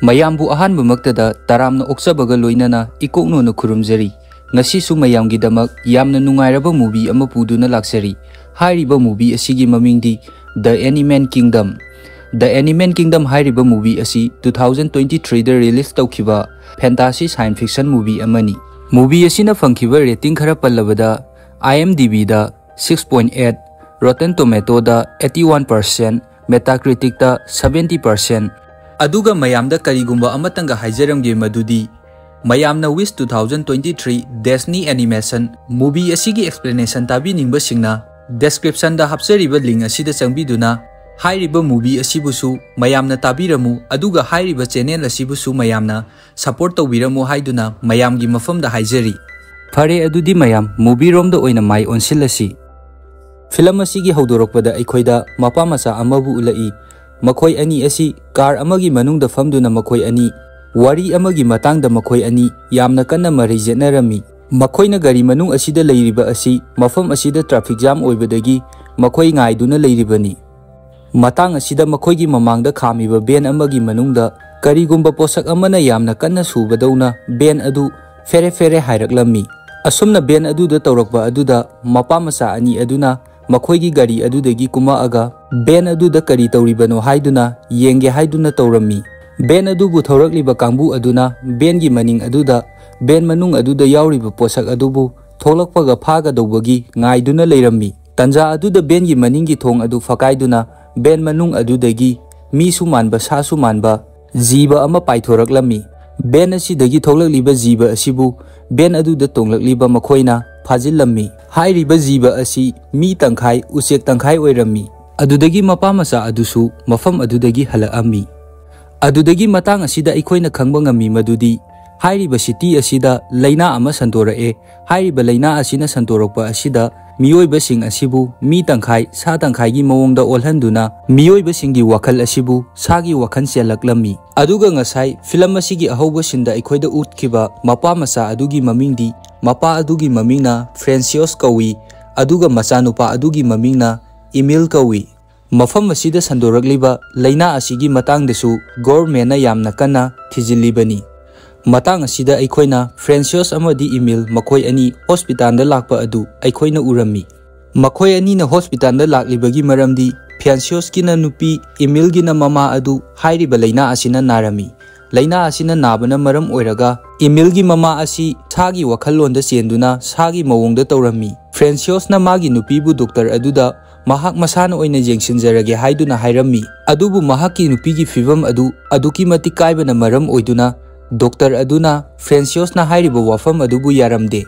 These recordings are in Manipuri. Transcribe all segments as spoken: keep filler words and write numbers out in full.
ꯃꯌꯥꯝꯕꯨ ꯑꯍꯥꯟꯕꯃꯛꯇꯗ ꯇꯔꯥꯝꯅ ꯑꯣꯛꯆꯕꯒ ꯂꯣꯏꯅꯅ ꯏꯀꯣꯛꯅꯣꯅ ꯈꯨꯔꯨꯝꯖꯔꯤ꯫ ꯉꯁꯤꯁꯨ ꯃꯌꯥꯝꯒꯤꯗꯃꯛ ꯌꯥꯝꯅ ꯅꯨꯡꯉꯥꯏꯔꯕ movie ꯑꯃ ꯄꯨꯗꯨꯅ ꯂꯥꯛꯆꯔꯤ꯫ ꯍꯥꯏꯔꯤꯕ movie ꯑꯁꯤꯒꯤ ꯃꯃꯤꯡꯗꯤ The Animal Kingdom꯫ The Animal Kingdom ꯍꯥꯏꯔꯤꯕ movie ꯑꯁꯤ two thousand twenty threeꯗ release ꯇꯧꯈꯤꯕ fantasy science fiction movie ꯑꯃꯅꯤ꯫ Movie ꯑꯁꯤꯅ ꯐꯪꯈꯤꯕ rating ꯈꯔ ꯄꯜꯂꯕꯗ, IMDbꯗ six point eight, Rotten Tomatoesꯗ eighty one percent, Metacriticꯇ seventy percent꯫ ꯑꯗꯨꯒ ꯃꯌꯥꯝꯗ ꯀꯔꯤꯒꯨꯝꯕ ꯑꯃꯇꯪꯒ ꯍꯥꯏꯖꯔꯝꯒꯦ, ꯃꯗꯨꯗꯤ ꯃꯌꯥꯝꯅ Wish two thousand twenty three Disney Animation movie ꯑꯁꯤꯒꯤ explanation ꯇꯥꯕꯤꯅꯤꯡꯕꯁꯤꯡꯅ descriptionꯗ ꯍꯥꯞꯆꯔꯤꯕ link ꯑꯁꯤꯗ ꯆꯪꯕꯤꯗꯨꯅ ꯍꯥꯏꯔꯤꯕ movie ꯑꯁꯤꯕꯨꯁꯨ ꯃꯌꯥꯝꯅ ꯇꯥꯕꯤꯔꯝꯃꯨ, ꯑꯗꯨꯒ ꯍꯥꯏꯔꯤꯕ channel ꯑꯁꯤꯕꯨꯁꯨ ꯃꯌꯥꯝꯅ support ꯇꯧꯕꯤꯔꯝꯃꯨ ꯍꯥꯏꯗꯨꯅ ꯃꯌꯥꯝꯒꯤ ꯃꯐꯝꯗ ꯍꯥꯏꯖꯔꯤ꯫ ꯐꯔꯦ, ꯑꯗꯨꯗꯤ ꯃꯌꯥꯝ movieꯔꯣꯝꯗ ꯑꯣꯏꯅ ꯃꯥꯏ ꯑꯣꯟꯁꯤꯜꯂꯁꯤ꯫ Film ꯑꯁꯤꯒꯤ ꯍꯧꯗꯣꯔꯛꯄꯗ ꯑꯩꯈꯣꯏꯗ ꯃꯄꯥ ꯃꯆꯥ ꯑꯃꯕꯨ ꯎꯠꯂꯛꯏ꯫ ꯃꯈꯣꯏ ꯑꯅꯤ ꯑꯁꯤ car ꯑꯃꯒꯤ ꯃꯅꯨꯡꯗ ꯐꯝꯗꯨꯅ ꯃꯈꯣꯏ ꯑꯅꯤ ꯋꯥꯔꯤ ꯑꯃꯒꯤ ꯃꯇꯥꯡꯗ ꯃꯈꯣꯏ ꯑꯅꯤ ꯌꯥꯝꯅ ꯀꯟꯅ ꯃꯔꯩ ꯌꯦꯠꯅꯔꯝꯃꯤ꯫ ꯃꯈꯣꯏꯅ ꯒꯥꯔꯤ ꯃꯅꯨꯡ ꯑꯁꯤꯗ ꯂꯩꯔꯤꯕ ꯑꯁꯤ ꯃꯐꯝ ꯑꯁꯤꯗ traffic jam ꯑꯣꯏꯕꯗꯒꯤ ꯃꯈꯣꯏ ꯉꯥꯏꯗꯨꯅ ꯂꯩꯔꯤꯕꯅꯤ꯫ ꯃꯇꯥꯡ ꯑꯁꯤꯗ ꯃꯈꯣꯏꯒꯤ ꯃꯃꯥꯡꯗ ꯈꯥꯝꯃꯤꯕ van ꯑꯃꯒꯤ ꯃꯅꯨꯡꯗ ꯀꯔꯤꯒꯨꯝꯕ ꯄꯣꯠꯁꯛ ꯑꯃꯅ ꯌꯥꯝꯅ ꯀꯟꯅ ꯁꯨꯕꯗꯧꯅ van ꯑꯗꯨ ꯐꯦꯔꯦ ꯐꯦꯔꯦ ꯍꯥꯏꯔꯛꯂꯝꯃꯤ꯫ ꯑꯁꯨꯝꯅ van ꯑꯗꯨꯗ ꯇꯧꯔꯛꯄ ꯑꯗꯨꯗ ꯃꯄꯥ ꯃꯆꯥ ꯑꯅꯤ ꯑꯗꯨꯅ ꯃꯈꯣꯏꯒꯤ ꯒꯥꯔꯤ ꯑꯗꯨꯗꯒꯤ ꯀꯨꯝꯃꯛꯑꯒ van ꯑꯗꯨꯗ ꯀꯔꯤ ꯇꯧꯔꯤꯕꯅꯣ ꯍꯥꯏꯗꯨꯅ ꯌꯦꯡꯒꯦ ꯍꯥꯏꯗꯨꯅ ꯇꯧꯔꯝꯃꯤ꯫ Van ꯑꯗꯨꯕꯨ ꯊꯧꯔꯛꯂꯤꯕ ꯀꯥꯡꯕꯨ ꯑꯗꯨꯅ vanꯒꯤ ꯃꯅꯤꯡ ꯑꯗꯨꯗ van ꯃꯅꯨꯡ ꯑꯗꯨꯗ ꯌꯥꯎꯔꯤꯕ ꯄꯣꯠꯁꯛ ꯑꯗꯨꯕꯨ ꯊꯣꯛꯂꯛꯄꯒ ꯐꯥꯒꯗꯧꯕꯒꯤ ꯉꯥꯏꯗꯨꯅ ꯂꯩꯔꯝꯃꯤ꯫ ꯇꯟꯖꯥ ꯑꯗꯨꯗ vanꯒꯤ ꯃꯅꯤꯡꯒꯤ ꯊꯣꯡ ꯑꯗꯨ ꯐꯀꯥꯏꯗꯨꯅ van ꯃꯅꯨꯡ ꯑꯗꯨꯗꯒꯤ ꯃꯤꯁꯨ ꯃꯥꯟꯕ ꯁꯥꯁꯨ ꯃꯥꯟꯕ ꯖꯤꯕ ꯑꯃ ꯄꯥꯏꯊꯣꯔꯛꯂꯝꯃꯤ꯫ Van ꯑꯁꯤꯗꯒꯤ ꯊꯣꯛꯂꯛꯂꯤꯕ ꯖꯤꯕ ꯑꯁꯤꯕꯨ van ꯑꯗꯨꯗ ꯇꯣꯡꯂꯛꯂꯤꯕ ꯃꯈꯣꯏꯅ ꯐꯥꯖꯤꯜꯂꯝꯃꯤ꯫ ꯍꯥꯏꯔꯤꯕ ꯖꯤꯕ ꯑꯁꯤ ꯃꯤ ꯇꯪꯈꯥꯏ, ꯎꯆꯦꯛ ꯇꯪꯈꯥꯏ ꯑꯣꯏꯔꯝꯃꯤ꯫ ꯑꯗꯨꯗꯒꯤ ꯃꯄꯥ ꯃꯆꯥ ꯑꯗꯨꯁꯨ ꯃꯐꯝ ꯑꯗꯨꯗꯒꯤ ꯍꯜꯂꯛꯑꯝꯃꯤ꯫ ꯑꯗꯨꯗꯒꯤ ꯃꯇꯥꯡ ꯑꯁꯤꯗ ꯑꯩꯈꯣꯏꯅ ꯈꯪꯕ ꯉꯝꯃꯤ ꯃꯗꯨꯗꯤ ꯍꯥꯏꯔꯤꯕ city ꯑꯁꯤꯗ ꯂꯩꯅꯥ ꯑꯃ ꯁꯟꯗꯣꯔꯛꯑꯦ꯫ ꯍꯥꯏꯔꯤꯕ ꯂꯩꯅꯥ ꯑꯁꯤꯅ ꯁꯟꯗꯣꯔꯛꯄ ꯑꯁꯤꯗ ꯃꯤꯑꯣꯏꯕꯁꯤꯡ ꯑꯁꯤꯕꯨ ꯃꯤ ꯇꯪꯈꯥꯏ, ꯁꯥ ꯇꯪꯈꯥꯏꯒꯤ ꯃꯑꯣꯡꯗ ꯑꯣꯜꯍꯟꯗꯨꯅ ꯃꯤꯑꯣꯏꯕꯁꯤꯡꯒꯤ ꯋꯥꯈꯜ ꯑꯁꯤꯕꯨ ꯁꯥꯒꯤ ꯋꯥꯈꯜ ꯆꯦꯜꯂꯛꯂꯝꯃꯤ꯫ ꯑꯗꯨꯒ ꯉꯁꯥꯏ film ꯑꯁꯤꯒꯤ ꯑꯍꯧꯕ sceneꯗ ꯑꯩꯈꯣꯏꯗ ꯎꯠꯈꯤꯕ ꯃꯄꯥ ꯃꯆꯥ ꯑꯗꯨꯒꯤ ꯃꯃꯤꯡꯗꯤ, ꯃꯄꯥ ꯑꯗꯨꯒꯤ ꯃꯃꯤꯡꯅ Francois ꯀꯧꯏ, ꯑꯗꯨꯒ ꯃꯆꯥꯅꯨꯄꯥ ꯑꯗꯨꯒꯤ ꯃꯃꯤꯡꯅ Emile ꯀꯧꯏ꯫ ꯃꯐꯝ ꯑꯁꯤꯗ ꯁꯟꯗꯣꯔꯛꯂꯤꯕ ꯂꯥꯏꯅꯥ ꯑꯁꯤꯒꯤ ꯃꯇꯥꯡꯗꯁꯨ ꯒꯣꯔꯃꯦꯟꯅ ꯌꯥꯝꯅ ꯀꯟꯅ ꯊꯤꯖꯤꯜꯂꯤꯕꯅꯤ꯫ ꯃꯇꯥꯡ ꯑꯁꯤꯗ ꯑꯩꯈꯣꯏꯅ ꯐ꯭ꯔꯦꯟꯁꯤꯌꯣꯁ ꯑꯃꯗꯤ ꯏꯃꯤꯜ ꯃꯈꯣꯏ ꯑꯅꯤ ꯍꯣꯁꯄꯤꯇꯥꯜꯗ ꯂꯥꯛꯄ ꯑꯗꯨ ꯑꯩꯈꯣꯏꯅ ꯎꯔꯝꯃꯤ꯫ ꯃꯈꯣꯏ ꯑꯅꯤꯅ ꯍꯣꯁꯄꯤꯇꯥꯜꯗ ꯂꯥꯛꯂꯤꯕꯒꯤ ꯃꯔꯝꯗꯤ ꯐ꯭ꯔꯦꯟꯁꯤꯌꯣꯁꯀꯤꯅ ꯅꯨꯄꯤ, ꯏꯃꯤꯜꯒꯤꯅ ꯃꯃꯥ ꯑꯗꯨ ꯍꯥꯏꯔꯤꯕ ꯂꯥꯏꯅꯥ ꯑꯁꯤꯅ ꯅꯥꯔꯝꯃꯤ꯫ ꯂꯥꯏꯅꯥ ꯑꯁꯤꯅ ꯅꯥꯕꯅ ꯃꯔꯝ ꯑꯣꯏꯔꯒ ꯏꯃꯤꯜꯒꯤ ꯃꯃꯥ ꯑꯁꯤ ꯁꯥꯒꯤ ꯋꯥꯈꯜꯂꯣꯟꯗ ꯆꯦꯟꯗꯨꯅ ꯁꯥꯒꯤ ꯃꯑꯣꯡꯗ ꯇꯧꯔꯝꯃꯤ꯫ ꯐ꯭ꯔꯦꯟꯁꯤꯌꯣꯁꯅ ꯃꯥꯒꯤ ꯅꯨꯄꯤꯕꯨ ꯗꯣꯛꯇꯔ ꯑꯗꯨꯗ ꯃꯍꯥꯛ ꯃꯁꯥꯅ ꯑꯣꯏꯅ ꯌꯦꯡꯁꯤꯟꯖꯔꯒꯦ ꯍꯥꯏꯗꯨꯅ ꯍꯥꯏꯔꯝꯃꯤ꯫ ꯑꯗꯨꯕꯨ ꯃꯍꯥꯛꯀꯤ ꯅꯨꯄꯤꯒꯤ ꯐꯤꯕꯝ ꯑꯗꯨ ꯑꯗꯨꯛꯀꯤ ꯃꯇꯤꯛ ꯀꯥꯏꯕꯅ ꯃꯔꯝ ꯑꯣꯏꯗꯨꯅ ꯗꯣꯛꯇꯔ ꯑꯗꯨꯅ ꯐ꯭ꯔꯦꯟꯁꯤꯌꯣꯁꯅ ꯍꯥꯏꯔꯤꯕ ꯋꯥꯐꯝ ꯑꯗꯨꯕꯨ ꯌꯥꯔꯝꯗꯦ꯫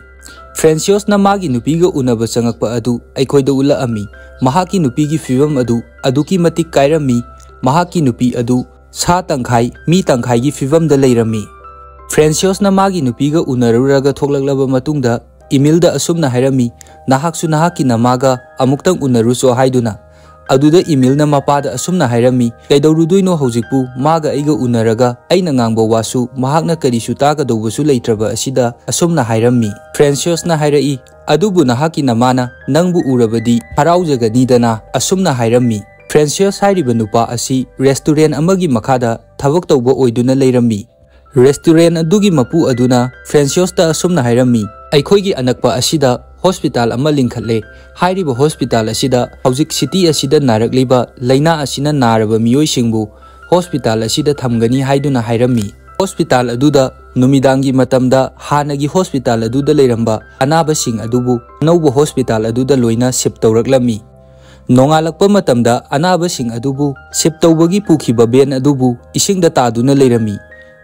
ꯐ꯭ꯔꯦꯟꯁꯤꯌꯣꯁꯅ ꯃꯥꯒꯤ ꯅꯨꯄꯤꯒ ꯎꯅꯕ ꯆꯪꯉꯛꯄ ꯑꯗꯨ ꯑꯩꯈꯣꯏꯗ ꯎꯠꯂꯛꯑꯝꯃꯤ꯫ ꯃꯍꯥꯛꯀꯤ ꯅꯨꯄꯤꯒꯤ ꯐꯤꯕꯝ ꯑꯗꯨ ꯑꯗꯨꯛꯀꯤ ꯃꯇꯤꯛ ꯀꯥꯏꯔꯝꯃꯤ꯫ ꯃꯍꯥꯛꯀꯤ ꯅꯨꯄꯤ ꯑꯗꯨ ꯁꯥ ꯇꯪꯈꯥꯏ, ꯃꯤ ꯇꯪꯈꯥꯏꯒꯤ ꯐꯤꯕꯝꯗ ꯂꯩꯔꯝꯃꯤ꯫ ꯐ꯭ꯔꯦꯟꯁꯤꯌꯣꯁꯅ ꯃꯥꯒꯤ ꯅꯨꯄꯤꯒ ꯎꯅꯔꯨꯔꯒ ꯊꯣꯛꯂꯛꯂꯕ ꯃꯇꯨꯡꯗ ꯏꯃꯤꯜꯗ ꯑꯁꯨꯝꯅ ꯍꯥꯏꯔꯝꯃꯤ, "ꯅꯍꯥꯛꯁꯨ ꯅꯍꯥꯛꯀꯤ ꯅꯃꯥꯒ ꯑꯃꯨꯛꯇꯪ ꯎꯅꯔꯨꯆꯣ" ꯍꯥꯏꯗꯨꯅ꯫ ꯑꯗꯨꯗ ꯏꯃꯤꯜꯅ ꯃꯄꯥꯗ ꯑꯁꯨꯝꯅ ꯍꯥꯏꯔꯝꯃꯤ, "ꯀꯩꯗꯧꯔꯨꯗꯣꯏꯅꯣ ꯍꯧꯖꯤꯛꯄꯨ? ꯃꯥꯒ ꯑꯩꯒ ꯎꯅꯔꯒ ꯑꯩꯅ ꯉꯥꯡꯕ ꯋꯥꯁꯨ ꯃꯍꯥꯛꯅ ꯀꯔꯤꯁꯨ ꯇꯥꯒꯗꯧꯕꯁꯨ ꯂꯩꯇ꯭ꯔꯕ ꯑꯁꯤꯗ" ꯑꯁꯨꯝꯅ ꯍꯥꯏꯔꯝꯃꯤ꯫ ꯐ꯭ꯔꯦꯟꯁꯤꯌꯣꯁꯅ ꯍꯥꯏꯔꯛꯏ, "ꯑꯗꯨꯕꯨ ꯅꯍꯥꯛꯀꯤ ꯅꯃꯥꯅ ꯅꯪꯕꯨ ꯎꯔꯕꯗꯤ ꯍꯔꯥꯎꯖꯒꯅꯤꯗꯅ" ꯑꯁꯨꯝꯅ ꯍꯥꯏꯔꯝꯃꯤ꯫ ꯐ꯭ꯔꯦꯟꯁꯤꯌꯣꯁ ꯍꯥꯏꯔꯤꯕ ꯅꯨꯄꯥ ꯑꯁꯤ ꯔꯦꯁꯇꯨꯔꯦꯟ ꯑꯃꯒꯤ ꯃꯈꯥꯗ ꯊꯕꯛ ꯇꯧꯕ ꯑꯣꯏꯗꯨꯅ ꯂꯩꯔꯝꯃꯤ꯫ ꯔꯦꯁꯇꯨꯔꯦꯟ ꯑꯗꯨꯒꯤ ꯃꯄꯨ ꯑꯗꯨꯅ ꯐ꯭ꯔꯦꯟꯁꯤꯌꯣꯁꯇ ꯑꯁꯨꯝꯅ ꯍꯥꯏꯔꯝꯃꯤ, "ꯑꯩꯈꯣꯏꯒꯤ ꯑꯅꯛꯄ ꯑꯁꯤꯗ ꯍꯣꯁꯄꯤꯇꯥꯜ ꯑꯃ ꯂꯤꯡꯈꯠꯂꯦ꯫ ꯍꯥꯏꯔꯤꯕ ꯍꯣꯁꯄꯤꯇꯥꯜ ꯑꯁꯤꯗ ꯍꯧꯖꯤꯛ ꯁꯤꯇꯤ ꯑꯁꯤꯗ ꯅꯥꯔꯛꯂꯤꯕ ꯂꯥꯏꯅꯥ ꯑꯁꯤꯅ ꯅꯥꯔꯕ ꯃꯤꯑꯣꯏꯁꯤꯡꯕꯨ ꯍꯣꯁꯄꯤꯇꯥꯜ ꯑꯁꯤꯗ ꯊꯝꯒꯅꯤ" ꯍꯥꯏꯗꯨꯅ ꯍꯥꯏꯔꯝꯃꯤ꯫ ꯍꯣꯁꯄꯤꯇꯥꯜ ꯑꯗꯨꯗ ꯅꯨꯃꯤꯗꯥꯡꯒꯤ ꯃꯇꯝꯗ ꯍꯥꯟꯅꯒꯤ ꯍꯣꯁꯄꯤꯇꯥꯜ ꯑꯗꯨꯗ ꯂꯩꯔꯝꯕ ꯑꯅꯥꯕꯁꯤꯡ ꯑꯗꯨꯕꯨ ꯑꯅꯧꯕ ꯍꯣꯁꯄꯤꯇꯥꯜ ꯑꯗꯨꯗ ꯂꯣꯏꯅ ꯁꯤꯞ ꯇꯧꯔꯛꯂꯝꯃꯤ꯫ ꯅꯣꯡꯉꯥꯜꯂꯛꯄ ꯃꯇꯝꯗ ꯑꯅꯥꯕꯁꯤꯡ ꯑꯗꯨꯕꯨ ꯁꯤꯞ ꯇꯧꯕꯒꯤ ꯄꯨꯈꯤꯕ ꯚꯦꯟ ꯑꯗꯨꯕꯨ ꯏꯁꯤꯡꯗ ꯇꯥꯗꯨꯅ ꯂꯩꯔꯝꯃꯤ꯫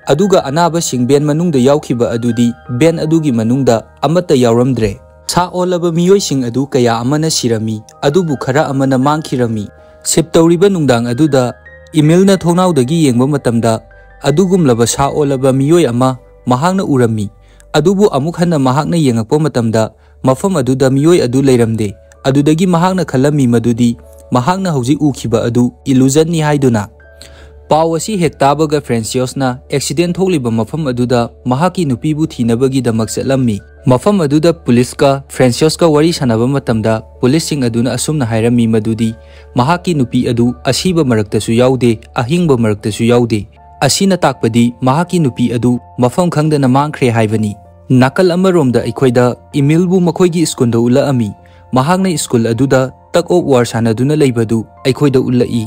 ꯑꯗꯨꯒ ꯑꯅꯥꯕꯁꯤꯡ ꯚꯦꯟ ꯃꯅꯨꯡꯗ ꯌꯥꯎꯈꯤꯕ ꯑꯗꯨꯗꯤ ꯚꯦꯟ ꯑꯗꯨꯒꯤ ꯃꯅꯨꯡꯗ ꯑꯃꯠꯇ ꯌꯥꯎꯔꯝꯗ꯭ꯔꯦ꯫ ꯁꯥ ꯑꯣꯜꯂꯕ ꯃꯤꯑꯣꯏꯁꯤꯡ ꯑꯗꯨ ꯀꯌꯥ ꯑꯃꯅ ꯁꯤꯔꯝꯃꯤ, ꯑꯗꯨꯕꯨ ꯈꯔ ꯑꯃꯅ ꯃꯥꯡꯈꯤꯔꯝꯃꯤ꯫ ꯁꯤꯞ ꯇꯧꯔꯤꯕ ꯅꯨꯡꯗꯥꯡ ꯑꯗꯨꯗ ꯏꯃꯤꯜꯅ ꯊꯣꯡꯅꯥꯎꯗꯒꯤ ꯌꯦꯡꯕ ꯃꯇꯝꯗ ꯑꯗꯨꯒꯨꯝꯂꯕ ꯁꯥ ꯑꯣꯜꯂꯕ ꯃꯤꯑꯣꯏ ꯑꯃ ꯃꯍꯥꯛꯅ ꯎꯔꯝꯃꯤ꯫ ꯑꯗꯨꯕꯨ ꯑꯃꯨꯛ ꯍꯟꯅ ꯃꯍꯥꯛꯅ ꯌꯦꯡꯉꯛꯄ ꯃꯇꯝꯗ ꯃꯐꯝ ꯑꯗꯨꯗ ꯃꯤꯑꯣꯏ ꯑꯗꯨ ꯂꯩꯔꯝꯗꯦ꯫ ꯑꯗꯨꯗꯒꯤ ꯃꯍꯥꯛꯅ ꯈꯜꯂꯝꯃꯤ ꯃꯗꯨꯗꯤ ꯃꯍꯥꯛꯅ ꯍꯧꯖꯤꯛ ꯎꯈꯤꯕ ꯑꯗꯨ ꯏꯂꯨꯖꯟꯅꯤ ꯍꯥꯏꯗꯨꯅ꯫ ꯄꯥꯎ ꯑꯁꯤ ꯍꯦꯛ ꯇꯥꯕꯒ ꯐ꯭ꯔꯦꯟꯁꯤꯌꯣꯁꯅ ꯑꯦꯛꯁꯤꯗꯦꯟ ꯊꯣꯛꯂꯤꯕ ꯃꯐꯝ ꯑꯗꯨꯗ ꯃꯍꯥꯛꯀꯤ ꯅꯨꯄꯤꯕꯨ ꯊꯤꯅꯕꯒꯤꯗꯃꯛ ꯆꯠꯂꯝꯃꯤ꯫ ꯃꯐꯝ ꯑꯗꯨꯗ ꯄꯨꯂꯤꯁꯀ ꯐ꯭ꯔꯦꯟꯁꯤꯌꯁꯀ ꯋꯥꯔꯤ ꯁꯥꯟꯅꯕ ꯃꯇꯝꯗ ꯄꯨꯂꯤꯁꯁꯤꯡ ꯑꯗꯨꯅ ꯑꯁꯨꯝꯅ ꯍꯥꯏꯔꯝꯃꯤ ꯃꯗꯨꯗꯤ ꯃꯍꯥꯛꯀꯤ ꯅꯨꯄꯤ ꯑꯗꯨ ꯑꯁꯤꯕ ꯃꯔꯛꯇꯁꯨ ꯌꯥꯎꯗꯦ, ꯑꯍꯤꯡꯕ ꯃꯔꯛꯇꯁꯨ ꯌꯥꯎꯗꯦ꯫ ꯑꯁꯤꯅ ꯇꯥꯛꯄꯗꯤ ꯃꯍꯥꯛꯀꯤ ꯅꯨꯄꯤ ꯑꯗꯨ ꯃꯐꯝ ꯈꯪꯗꯅ ꯃꯥꯡꯈ꯭ꯔꯦ ꯍꯥꯏꯕꯅꯤ꯫ ꯅꯥꯀꯜ ꯑꯃꯔꯣꯝꯗ ꯑꯩꯈꯣꯏꯗ ꯏꯃꯤꯜꯕꯨ ꯃꯈꯣꯏꯒꯤ ꯁ꯭ꯀꯨꯜꯗ ꯎꯠꯂꯛꯑꯝꯃꯤ꯫ ꯃꯍꯥꯛꯅ ꯁ꯭ꯀꯨꯜ ꯑꯗꯨꯗ tug of war ꯁꯥꯟꯅꯗꯨꯅ ꯂꯩꯕꯗꯨ ꯑꯩꯈꯣꯏꯗ ꯎꯠꯂꯛꯏ꯫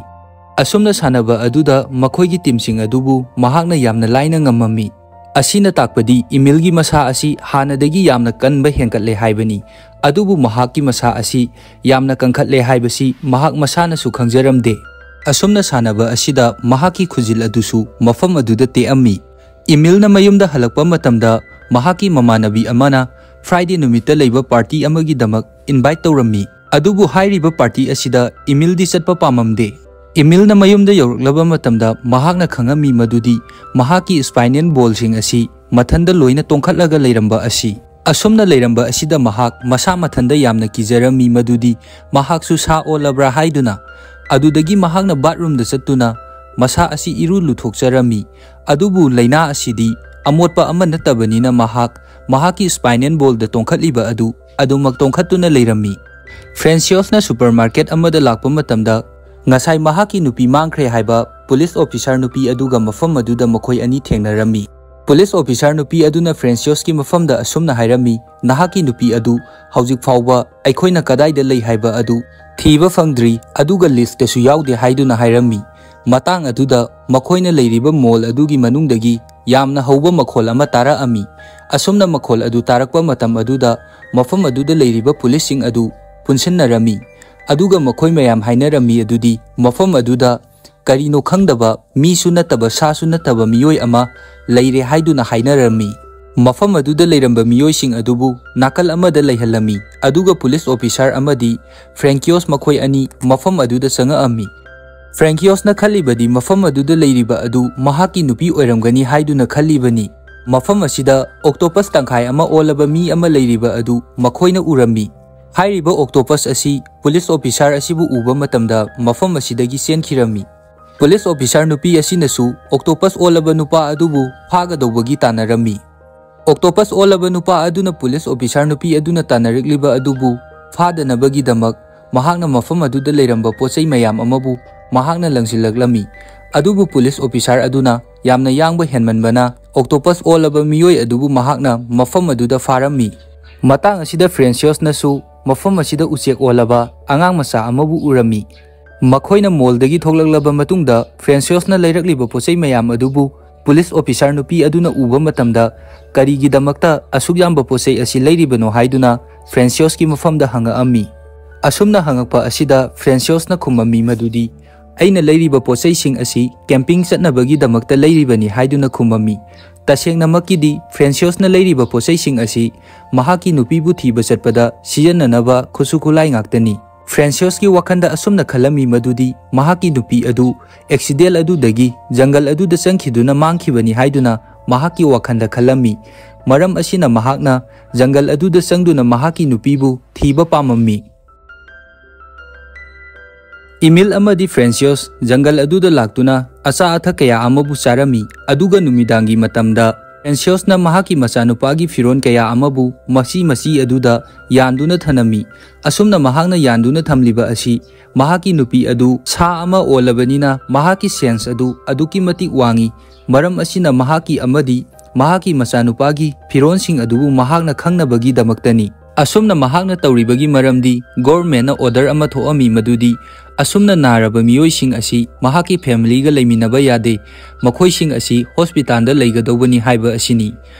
ꯑꯁꯨꯝꯅ ꯁꯥꯟꯅꯕ ꯑꯗꯨꯗ ꯃꯈꯣꯏꯒꯤ ꯇꯤꯝꯁꯤꯡ ꯑꯗꯨꯕꯨ ꯃꯍꯥꯛꯅ ꯌꯥꯝꯅ ꯂꯥꯏꯅ ꯉꯝꯃꯝꯃꯤ꯫ ꯑꯁꯤꯅ ꯇꯥꯛꯄꯗꯤ ꯏꯃꯤꯜꯒꯤ ꯃꯁꯥ ꯑꯁꯤ ꯍꯥꯟꯅꯗꯒꯤ ꯌꯥꯝꯅ ꯀꯟꯕ ꯍꯦꯟꯒꯠꯂꯦ ꯍꯥꯏꯕꯅꯤ, ꯑꯗꯨꯕꯨ ꯃꯍꯥꯛꯀꯤ ꯃꯁꯥ ꯑꯁꯤ ꯌꯥꯝꯅ ꯀꯟꯈꯠꯂꯦ ꯍꯥꯏꯕꯁꯤ ꯃꯍꯥꯛ ꯃꯁꯥꯅꯁꯨ ꯈꯪꯖꯔꯝꯗꯦ꯫ ꯑꯁꯨꯝꯅ ꯁꯥꯟꯅꯕ ꯑꯁꯤꯗ ꯃꯍꯥꯛꯀꯤ ꯈꯨꯖꯤꯜ ꯑꯗꯨꯁꯨ ꯃꯐꯝ ꯑꯗꯨꯗ ꯇꯦꯛꯑꯝꯃꯤ꯫ ꯏꯃꯤꯜꯅ ꯃꯌꯨꯝꯗ ꯍꯜꯂꯛꯄ ꯃꯇꯝꯗ ꯃꯍꯥꯛꯀꯤ ꯃꯃꯥꯟꯅꯕꯤ ꯑꯃꯅ Friday ꯅꯨꯃꯤꯠꯇ ꯂꯩꯕ party ꯑꯃꯒꯤꯗꯃꯛ invite ꯇꯧꯔꯝꯃꯤ꯫ ꯑꯗꯨꯕꯨ ꯍꯥꯏꯔꯤꯕ party ꯑꯁꯤꯗ ꯏꯃꯤꯜꯗꯤ ꯆꯠꯄ ꯄꯥꯝꯃꯝꯗꯦ꯫ ꯏꯃꯤꯜꯅ ꯃꯌꯨꯝꯗ ꯌꯧꯔꯛꯂꯕ ꯃꯇꯝꯗ ꯃꯍꯥꯛꯅ ꯈꯪꯉꯝꯃꯤ ꯃꯗꯨꯗꯤ ꯃꯍꯥꯛꯀꯤ spinal ballꯁꯤꯡ ꯑꯁꯤ ꯃꯊꯟꯗ ꯂꯣꯏꯅ ꯇꯣꯡꯈꯠꯂꯒ ꯂꯩꯔꯝꯕ ꯑꯁꯤ꯫ ꯑꯁꯨꯝꯅ ꯂꯩꯔꯝꯕ ꯑꯁꯤꯗ ꯃꯍꯥꯛ ꯃꯁꯥ ꯃꯊꯟꯗ ꯌꯥꯝꯅ ꯀꯤꯖꯔꯝꯃꯤ ꯃꯗꯨꯗꯤ ꯃꯍꯥꯛꯁꯨ ꯁꯥ ꯑꯣꯜꯂꯕ꯭ꯔꯥ ꯍꯥꯏꯗꯨꯅ꯫ ꯑꯗꯨꯗꯒꯤ ꯃꯍꯥꯛꯅ bathroomꯗ ꯆꯠꯇꯨꯅ ꯃꯁꯥ ꯑꯁꯤ ꯏꯔꯨ ꯂꯨꯊꯣꯛꯆꯔꯝꯃꯤ꯫ ꯑꯗꯨꯕꯨ ꯂꯥꯏꯅꯥ ꯑꯁꯤꯗꯤ ꯑꯃꯣꯠꯄ ꯑꯃ ꯅꯠꯇꯕꯅꯤꯅ ꯃꯍꯥꯛ ꯃꯍꯥꯛꯀꯤ spinal ballꯗ ꯇꯣꯡꯈꯠꯂꯤꯕ ꯑꯗꯨ ꯑꯗꯨꯃꯛ ꯇꯣꯡꯈꯠꯇꯨꯅ ꯂꯩꯔꯝꯃꯤ꯫ ꯐ꯭ꯔꯦꯟꯁꯤꯌꯣꯁꯅ supermarket ꯑꯃꯗ ꯂꯥꯛꯄ ꯃꯇꯝꯗ ꯉꯁꯥꯏ ꯃꯍꯥꯛꯀꯤ ꯅꯨꯄꯤ ꯃꯥꯡꯈ꯭ꯔꯦ ꯍꯥꯏꯕ police officer ꯅꯨꯄꯤ ꯑꯗꯨꯒ ꯃꯐꯝ ꯑꯗꯨꯗ ꯃꯈꯣꯏ ꯑꯅꯤ ꯊꯦꯡꯅꯔꯝꯃꯤ꯫ Police officer ꯅꯨꯄꯤ ꯑꯗꯨꯅ ꯐ꯭ꯔꯦꯟꯁꯤꯌꯣꯁꯀꯤ ꯃꯐꯝꯗ ꯑꯁꯨꯝꯅ ꯍꯥꯏꯔꯝꯃꯤ, "ꯅꯍꯥꯛꯀꯤ ꯅꯨꯄꯤ ꯑꯗꯨ ꯍꯧꯖꯤꯛ ꯐꯥꯎꯕ ꯑꯩꯈꯣꯏꯅ ꯀꯗꯥꯏꯗ ꯂꯩ ꯍꯥꯏꯕ ꯑꯗꯨ ꯊꯤꯕ ꯐꯪꯗ꯭ꯔꯤ, ꯑꯗꯨꯒ listꯇꯁꯨ ꯌꯥꯎꯗꯦ" ꯍꯥꯏꯗꯨꯅ ꯍꯥꯏꯔꯝꯃꯤ꯫ ꯃꯇꯥꯡ ꯑꯗꯨꯗ ꯃꯈꯣꯏꯅ ꯂꯩꯔꯤꯕ mall ꯑꯗꯨꯒꯤ ꯃꯅꯨꯡꯗꯒꯤ ꯌꯥꯝꯅ ꯍꯧꯕ ꯃꯈꯣꯜ ꯑꯃ ꯇꯥꯔꯛꯑꯝꯃꯤ꯫ ꯑꯁꯨꯝꯅ ꯃꯈꯣꯜ ꯑꯗꯨ ꯇꯥꯔꯛꯄ ꯃꯇꯝ ꯑꯗꯨꯗ ꯃꯐꯝ ꯑꯗꯨꯗ ꯂꯩꯔꯤꯕ policeꯁꯤꯡ ꯑꯗꯨ ꯄꯨꯟꯁꯤꯟꯅꯔꯝꯃꯤ꯫ ꯑꯗꯨꯒ ꯃꯈꯣꯏ ꯃꯌꯥꯝ ꯍꯥꯏꯅꯔꯝꯃꯤ ꯑꯗꯨꯗꯤ ꯃꯐꯝ ꯑꯗꯨꯗ ꯀꯔꯤꯅꯣ ꯈꯪꯗꯕ, ꯃꯤꯁꯨ ꯅꯠꯇꯕ, ꯁꯥꯁꯨ ꯅꯠꯇꯕ ꯃꯤꯑꯣꯏ ꯑꯃ ꯂꯩꯔꯦ ꯍꯥꯏꯗꯨꯅ ꯍꯥꯏꯅꯔꯝꯃꯤ꯫ ꯃꯐꯝ ꯑꯗꯨꯗ ꯂꯩꯔꯝꯕ ꯃꯤꯑꯣꯏꯁꯤꯡ ꯑꯗꯨꯕꯨ ꯅꯥꯀꯜ ꯑꯃꯗ ꯂꯩꯍꯜꯂꯝꯃꯤ, ꯑꯗꯨꯒ police officer ꯑꯃꯗꯤ ꯐ꯭ꯔꯦꯟꯀꯤꯌꯣꯁ ꯃꯈꯣꯏ ꯑꯅꯤ ꯃꯐꯝ ꯑꯗꯨꯗ ꯆꯪꯉꯛꯑꯝꯃꯤ꯫ ꯐ꯭ꯔꯦꯟꯀꯤꯌꯣꯁꯅ ꯈꯜꯂꯤꯕꯗꯤ ꯃꯐꯝ ꯑꯗꯨꯗ ꯂꯩꯔꯤꯕ ꯑꯗꯨ ꯃꯍꯥꯛꯀꯤ ꯅꯨꯄꯤ ꯑꯣꯏꯔꯝꯒꯅꯤ ꯍꯥꯏꯗꯨꯅ ꯈꯜꯂꯤꯕꯅꯤ꯫ ꯃꯐꯝ ꯑꯁꯤꯗ octopus ꯇꯪꯈꯥꯏ ꯑꯃ ꯑꯣꯜꯂꯕ ꯃꯤ ꯑꯃ ꯂꯩꯔꯤꯕ ꯑꯗꯨ ꯃꯈꯣꯏꯅ ꯎꯔꯝꯃꯤ꯫ ꯍꯥꯏꯔꯤꯕ octopus ꯑꯁꯤ police officer ꯑꯁꯤꯕꯨ ꯎꯕ ꯃꯇꯝꯗ ꯃꯐꯝ ꯑꯁꯤꯗꯒꯤ ꯆꯦꯟꯈꯤꯔꯝꯃꯤ꯫ Police officer ꯅꯨꯄꯤ ꯑꯁꯤꯅꯁꯨ octopus ꯑꯣꯜꯂꯕ ꯅꯨꯄꯥ ꯑꯗꯨꯕꯨ ꯐꯥꯒꯗꯧꯕꯒꯤ ꯇꯥꯟꯅꯔꯝꯃꯤ꯫ Octopus ꯑꯣꯜꯂꯕ ꯅꯨꯄꯥ ꯑꯗꯨꯅ ꯄꯨꯂꯤꯁ ꯑꯣꯐꯤꯁꯥꯔ ꯅꯨꯄꯤ ꯑꯗꯨꯅ ꯇꯥꯟꯅꯔꯛꯂꯤꯕ ꯑꯗꯨꯕꯨ ꯐꯥꯗꯅꯕꯒꯤꯗꯃꯛ ꯃꯍꯥꯛꯅ ꯃꯐꯝ ꯑꯗꯨꯗ ꯂꯩꯔꯝꯕ ꯄꯣꯠꯆꯩ ꯃꯌꯥꯝ ꯑꯃꯕꯨ ꯃꯍꯥꯛꯅ ꯂꯪꯁꯤꯜꯂꯛꯂꯝꯃꯤ꯫ ꯑꯗꯨꯕꯨ ꯄꯨꯂꯤꯁ ꯑꯣꯐꯤꯁꯥꯔ ꯑꯗꯨꯅ ꯌꯥꯝꯅ ꯌꯥꯡꯕ ꯍꯦꯟꯃꯟꯕꯅ ꯑꯣꯛꯇꯣꯄꯁ ꯑꯣꯜꯂꯕ ꯃꯤꯑꯣꯏ ꯑꯗꯨꯕꯨ ꯃꯍꯥꯛꯅ ꯃꯐꯝ ꯑꯗꯨꯗ ꯐꯥꯔꯝꯃꯤ꯫ ꯃꯇꯥꯡ ꯑꯁꯤꯗ ꯐ꯭ꯔꯦꯟꯁꯤꯌꯣꯁꯅꯁꯨ ꯃꯐꯝ ꯑꯁꯤꯗ ꯎꯆꯦꯛ ꯑꯣꯜꯂꯕ ꯑꯉꯥꯡ ꯃꯆꯥ ꯑꯃꯕꯨ ꯎꯔꯝꯃꯤ꯫ ꯃꯈꯣꯏꯅ ꯃꯣꯜꯗꯒꯤ ꯊꯣꯛꯂꯛꯂꯕ ꯃꯇꯨꯡꯗ ꯐ꯭ꯔꯦꯟꯁꯤꯌꯣꯁꯅ ꯂꯩꯔꯛꯂꯤꯕ ꯄꯣꯠꯆꯩ ꯃꯌꯥꯝ ꯑꯗꯨꯕꯨ ꯄꯨꯂꯤꯁ ꯑꯣꯐꯤꯁꯥꯔ ꯅꯨꯄꯤ ꯑꯗꯨꯅ ꯎꯕ ꯃꯇꯝꯗ ꯀꯔꯤꯒꯤꯗꯃꯛꯇ ꯑꯁꯨꯛ ꯌꯥꯝꯕ ꯄꯣꯠꯆꯩ ꯑꯁꯤ ꯂꯩꯔꯤꯕꯅꯣ ꯍꯥꯏꯗꯨꯅ ꯐ꯭ꯔꯦꯟꯁꯤꯌꯣꯁꯀꯤ ꯃꯐꯝꯗ ꯍꯪꯉꯛꯑꯝꯃꯤ꯫ ꯑꯁꯨꯝꯅ ꯍꯪꯉꯛꯄ ꯑꯁꯤꯗ ꯐ꯭ꯔꯦꯟꯁꯤꯌꯣꯁꯅ ꯈꯨꯝꯃꯝꯃꯤ ꯃꯗꯨꯗꯤ, "ꯑꯩꯅ ꯂꯩꯔꯤꯕ ꯄꯣꯠꯆꯩꯁꯤꯡ ꯑꯁꯤ ꯀꯦꯝꯄꯤꯡ ꯆꯠꯅꯕꯒꯤꯗꯃꯛꯇ ꯂꯩꯔꯤꯕꯅꯤ" ꯍꯥꯏꯗꯨꯅ ꯈꯨꯝꯃꯝꯃꯤ꯫ ꯇꯁꯦꯡꯅꯃꯛꯀꯤꯗꯤ ꯐ꯭ꯔꯦꯟꯁꯤꯌꯣꯁꯅ ꯂꯩꯔꯤꯕ ꯄꯣꯠꯆꯩꯁꯤꯡ ꯑꯁꯤ ꯃꯍꯥꯛꯀꯤ ꯅꯨꯄꯤꯕꯨ ꯊꯤꯕ ꯆꯠꯄꯗ ꯁꯤꯖꯤꯟꯅꯅꯕ ꯈꯨꯠꯁꯨ ꯈꯨꯠꯂꯥꯏ ꯉꯥꯛꯇꯅꯤ꯫ ꯐ꯭ꯔꯦꯟꯁꯤꯌꯣꯁꯀꯤ ꯋꯥꯈꯜꯗ ꯑꯁꯨꯝꯅ ꯈꯜꯂꯝꯃꯤ ꯃꯗꯨꯗꯤ ꯃꯍꯥꯛꯀꯤ ꯅꯨꯄꯤ ꯑꯗꯨ ꯑꯦꯛꯁꯤꯗꯦꯟ ꯑꯗꯨꯗꯒꯤ ꯖꯪꯒꯜ ꯑꯗꯨꯗ ꯆꯪꯈꯤꯗꯨꯅ ꯃꯥꯡꯈꯤꯕꯅꯤ ꯍꯥꯏꯗꯨꯅ ꯃꯍꯥꯛꯀꯤ ꯋꯥꯈꯜꯗ ꯈꯜꯂꯝꯃꯤ꯫ ꯃꯔꯝ ꯑꯁꯤꯅ ꯃꯍꯥꯛꯅ ꯖꯪꯒꯜ ꯑꯗꯨꯗ ꯆꯪꯗꯨꯅ ꯃꯍꯥꯛꯀꯤ ꯅꯨꯄꯤꯕꯨ ꯊꯤꯕ ꯄꯥꯝꯃꯝꯃꯤ꯫ ꯏꯃꯤꯜ ꯑꯃꯗꯤ ꯐ꯭ꯔꯦꯟꯁꯤꯌꯣꯁ ꯖꯪꯒꯜ ꯑꯗꯨꯗ ꯂꯥꯛꯇꯨꯅ ꯑꯆꯥ ꯑꯊꯛ ꯀꯌꯥ ꯑꯃꯕꯨ ꯆꯥꯔꯝꯃꯤ, ꯑꯗꯨꯒ ꯅꯨꯃꯤꯗꯥꯡꯒꯤ ꯃꯇꯝꯗ ꯐ꯭ꯔꯦꯟꯁꯤꯌꯣꯁꯅ ꯃꯍꯥꯛꯀꯤ ꯃꯆꯥꯅꯨꯄꯥꯒꯤ ꯐꯤꯔꯣꯜ ꯀꯌꯥ ꯑꯃꯕꯨ ꯃꯆꯤ ꯃꯆꯤ ꯑꯗꯨꯗ ꯌꯥꯟꯗꯨꯅ ꯊꯅꯝꯃꯤ꯫ ꯑꯁꯨꯝꯅ ꯃꯍꯥꯛꯅ ꯌꯥꯟꯗꯨꯅ ꯊꯝꯂꯤꯕ ꯑꯁꯤ ꯃꯍꯥꯛꯀꯤ ꯅꯨꯄꯤ ꯑꯗꯨ ꯁꯥ ꯑꯃ ꯑꯣꯜꯂꯕꯅꯤꯅ ꯃꯍꯥꯛꯀꯤ ꯁꯦꯟꯁ ꯑꯗꯨ ꯑꯗꯨꯛꯀꯤ ꯃꯇꯤꯛ ꯋꯥꯡꯏ꯫ ꯃꯔꯝ ꯑꯁꯤꯅ ꯃꯍꯥꯛꯀꯤ ꯑꯃꯗꯤ ꯃꯍꯥꯛꯀꯤ ꯃꯆꯥꯅꯨꯄꯥꯒꯤ ꯐꯤꯔꯣꯜꯁꯤꯡ ꯑꯗꯨꯕꯨ ꯃꯍꯥꯛꯅ ꯈꯪꯅꯕꯒꯤꯗꯃꯛꯇꯅꯤ꯫ ꯑꯁꯨꯝꯅ ꯃꯍꯥꯛꯅ ꯇꯧꯔꯤꯕꯒꯤ ꯃꯔꯝꯗꯤ ꯒꯣꯔꯃꯦꯟꯅ ꯑꯣꯔꯗꯔ ꯑꯃ ꯊꯣꯛꯑꯝꯃꯤ ꯃꯗꯨꯗꯤ ꯑꯁꯨꯝꯅ ꯅꯥꯔꯕ ꯃꯤꯑꯣꯏꯁꯤꯡ ꯑꯁꯤ ꯃꯍꯥꯛꯀꯤ ꯐꯦꯃꯤꯂꯤꯒ ꯂꯩꯃꯤꯟꯅꯕ ꯌꯥꯗꯦ, ꯃꯈꯣꯏꯁꯤꯡ ꯑꯁꯤ ꯍꯣꯁꯄꯤꯇꯥꯜꯗ ꯂꯩꯒꯗꯧꯕꯅꯤ ꯍꯥꯏꯕ ꯑꯁꯤꯅꯤ꯫